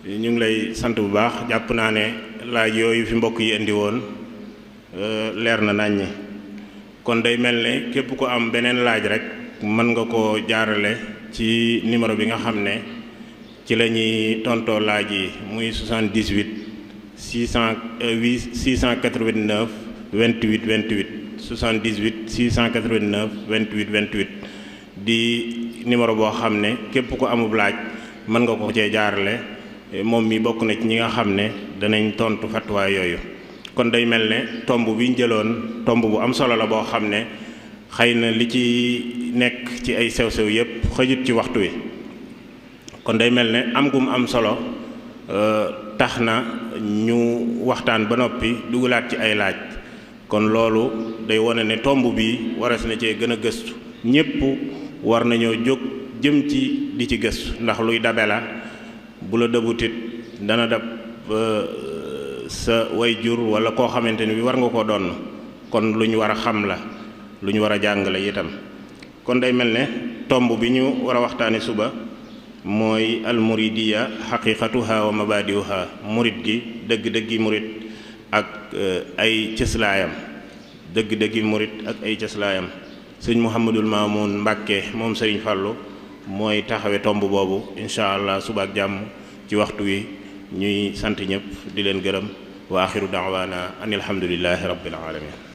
ñu ngi lay sant bu baax jàpp naa ne laaj yooyu fi mbokk yi indi woon leer na naññi kon day mel ne képp ko am beneen laaj rek mën nga koo jaarale ci numéro bi nga xam ne ci la ñuy tontoo laaj yi muy 78 689 28 28 78 689 28 28 di numéro boo xam ne képp ko amub laaj mën nga ko cee jaarale moom mi bokk na ci ñi nga xam ne danañ tontu fatwa yooyu kon day mel ne tomb bi ñu jëloon tomb bu am solo la boo xam ne xëy na li ci nekk ci ay sew-sew yépp xëjut ci waxtu wi kon day mel ne am gum am solo tax na ñu waxtaan ba noppi dugalaat ci ay laaj kon loolu day wone ne tomb bi waras na cee gën a gëstu ñépp war nañoo jóg jëm ci di ci gëstu ndax luy dabe la bu la dëbutit dana dab sa way jur wala koo xamante ni bi war nga koo doon kon lu ñu war a xam la lu ñu war a jàngale itam kon day mel ne tomb bi ñu war a waxtaane suba mooy almuridiya xaqiqatuha wa mabadiuha murid gi dëgg-dëggi murid ak ay cëslaayam dëgg-dëggi murid ak ay cëslaayam sëñ Mouhamadul Mamoun Mbàkke moom sëriñ Fàllu mooy taxawe tomb boobu incha allah suba ak jàmm ci waxtu wi ñuy sant ñëpp di leen gërëm wa axiru daawaana an alhamdulillahi rabbil alamin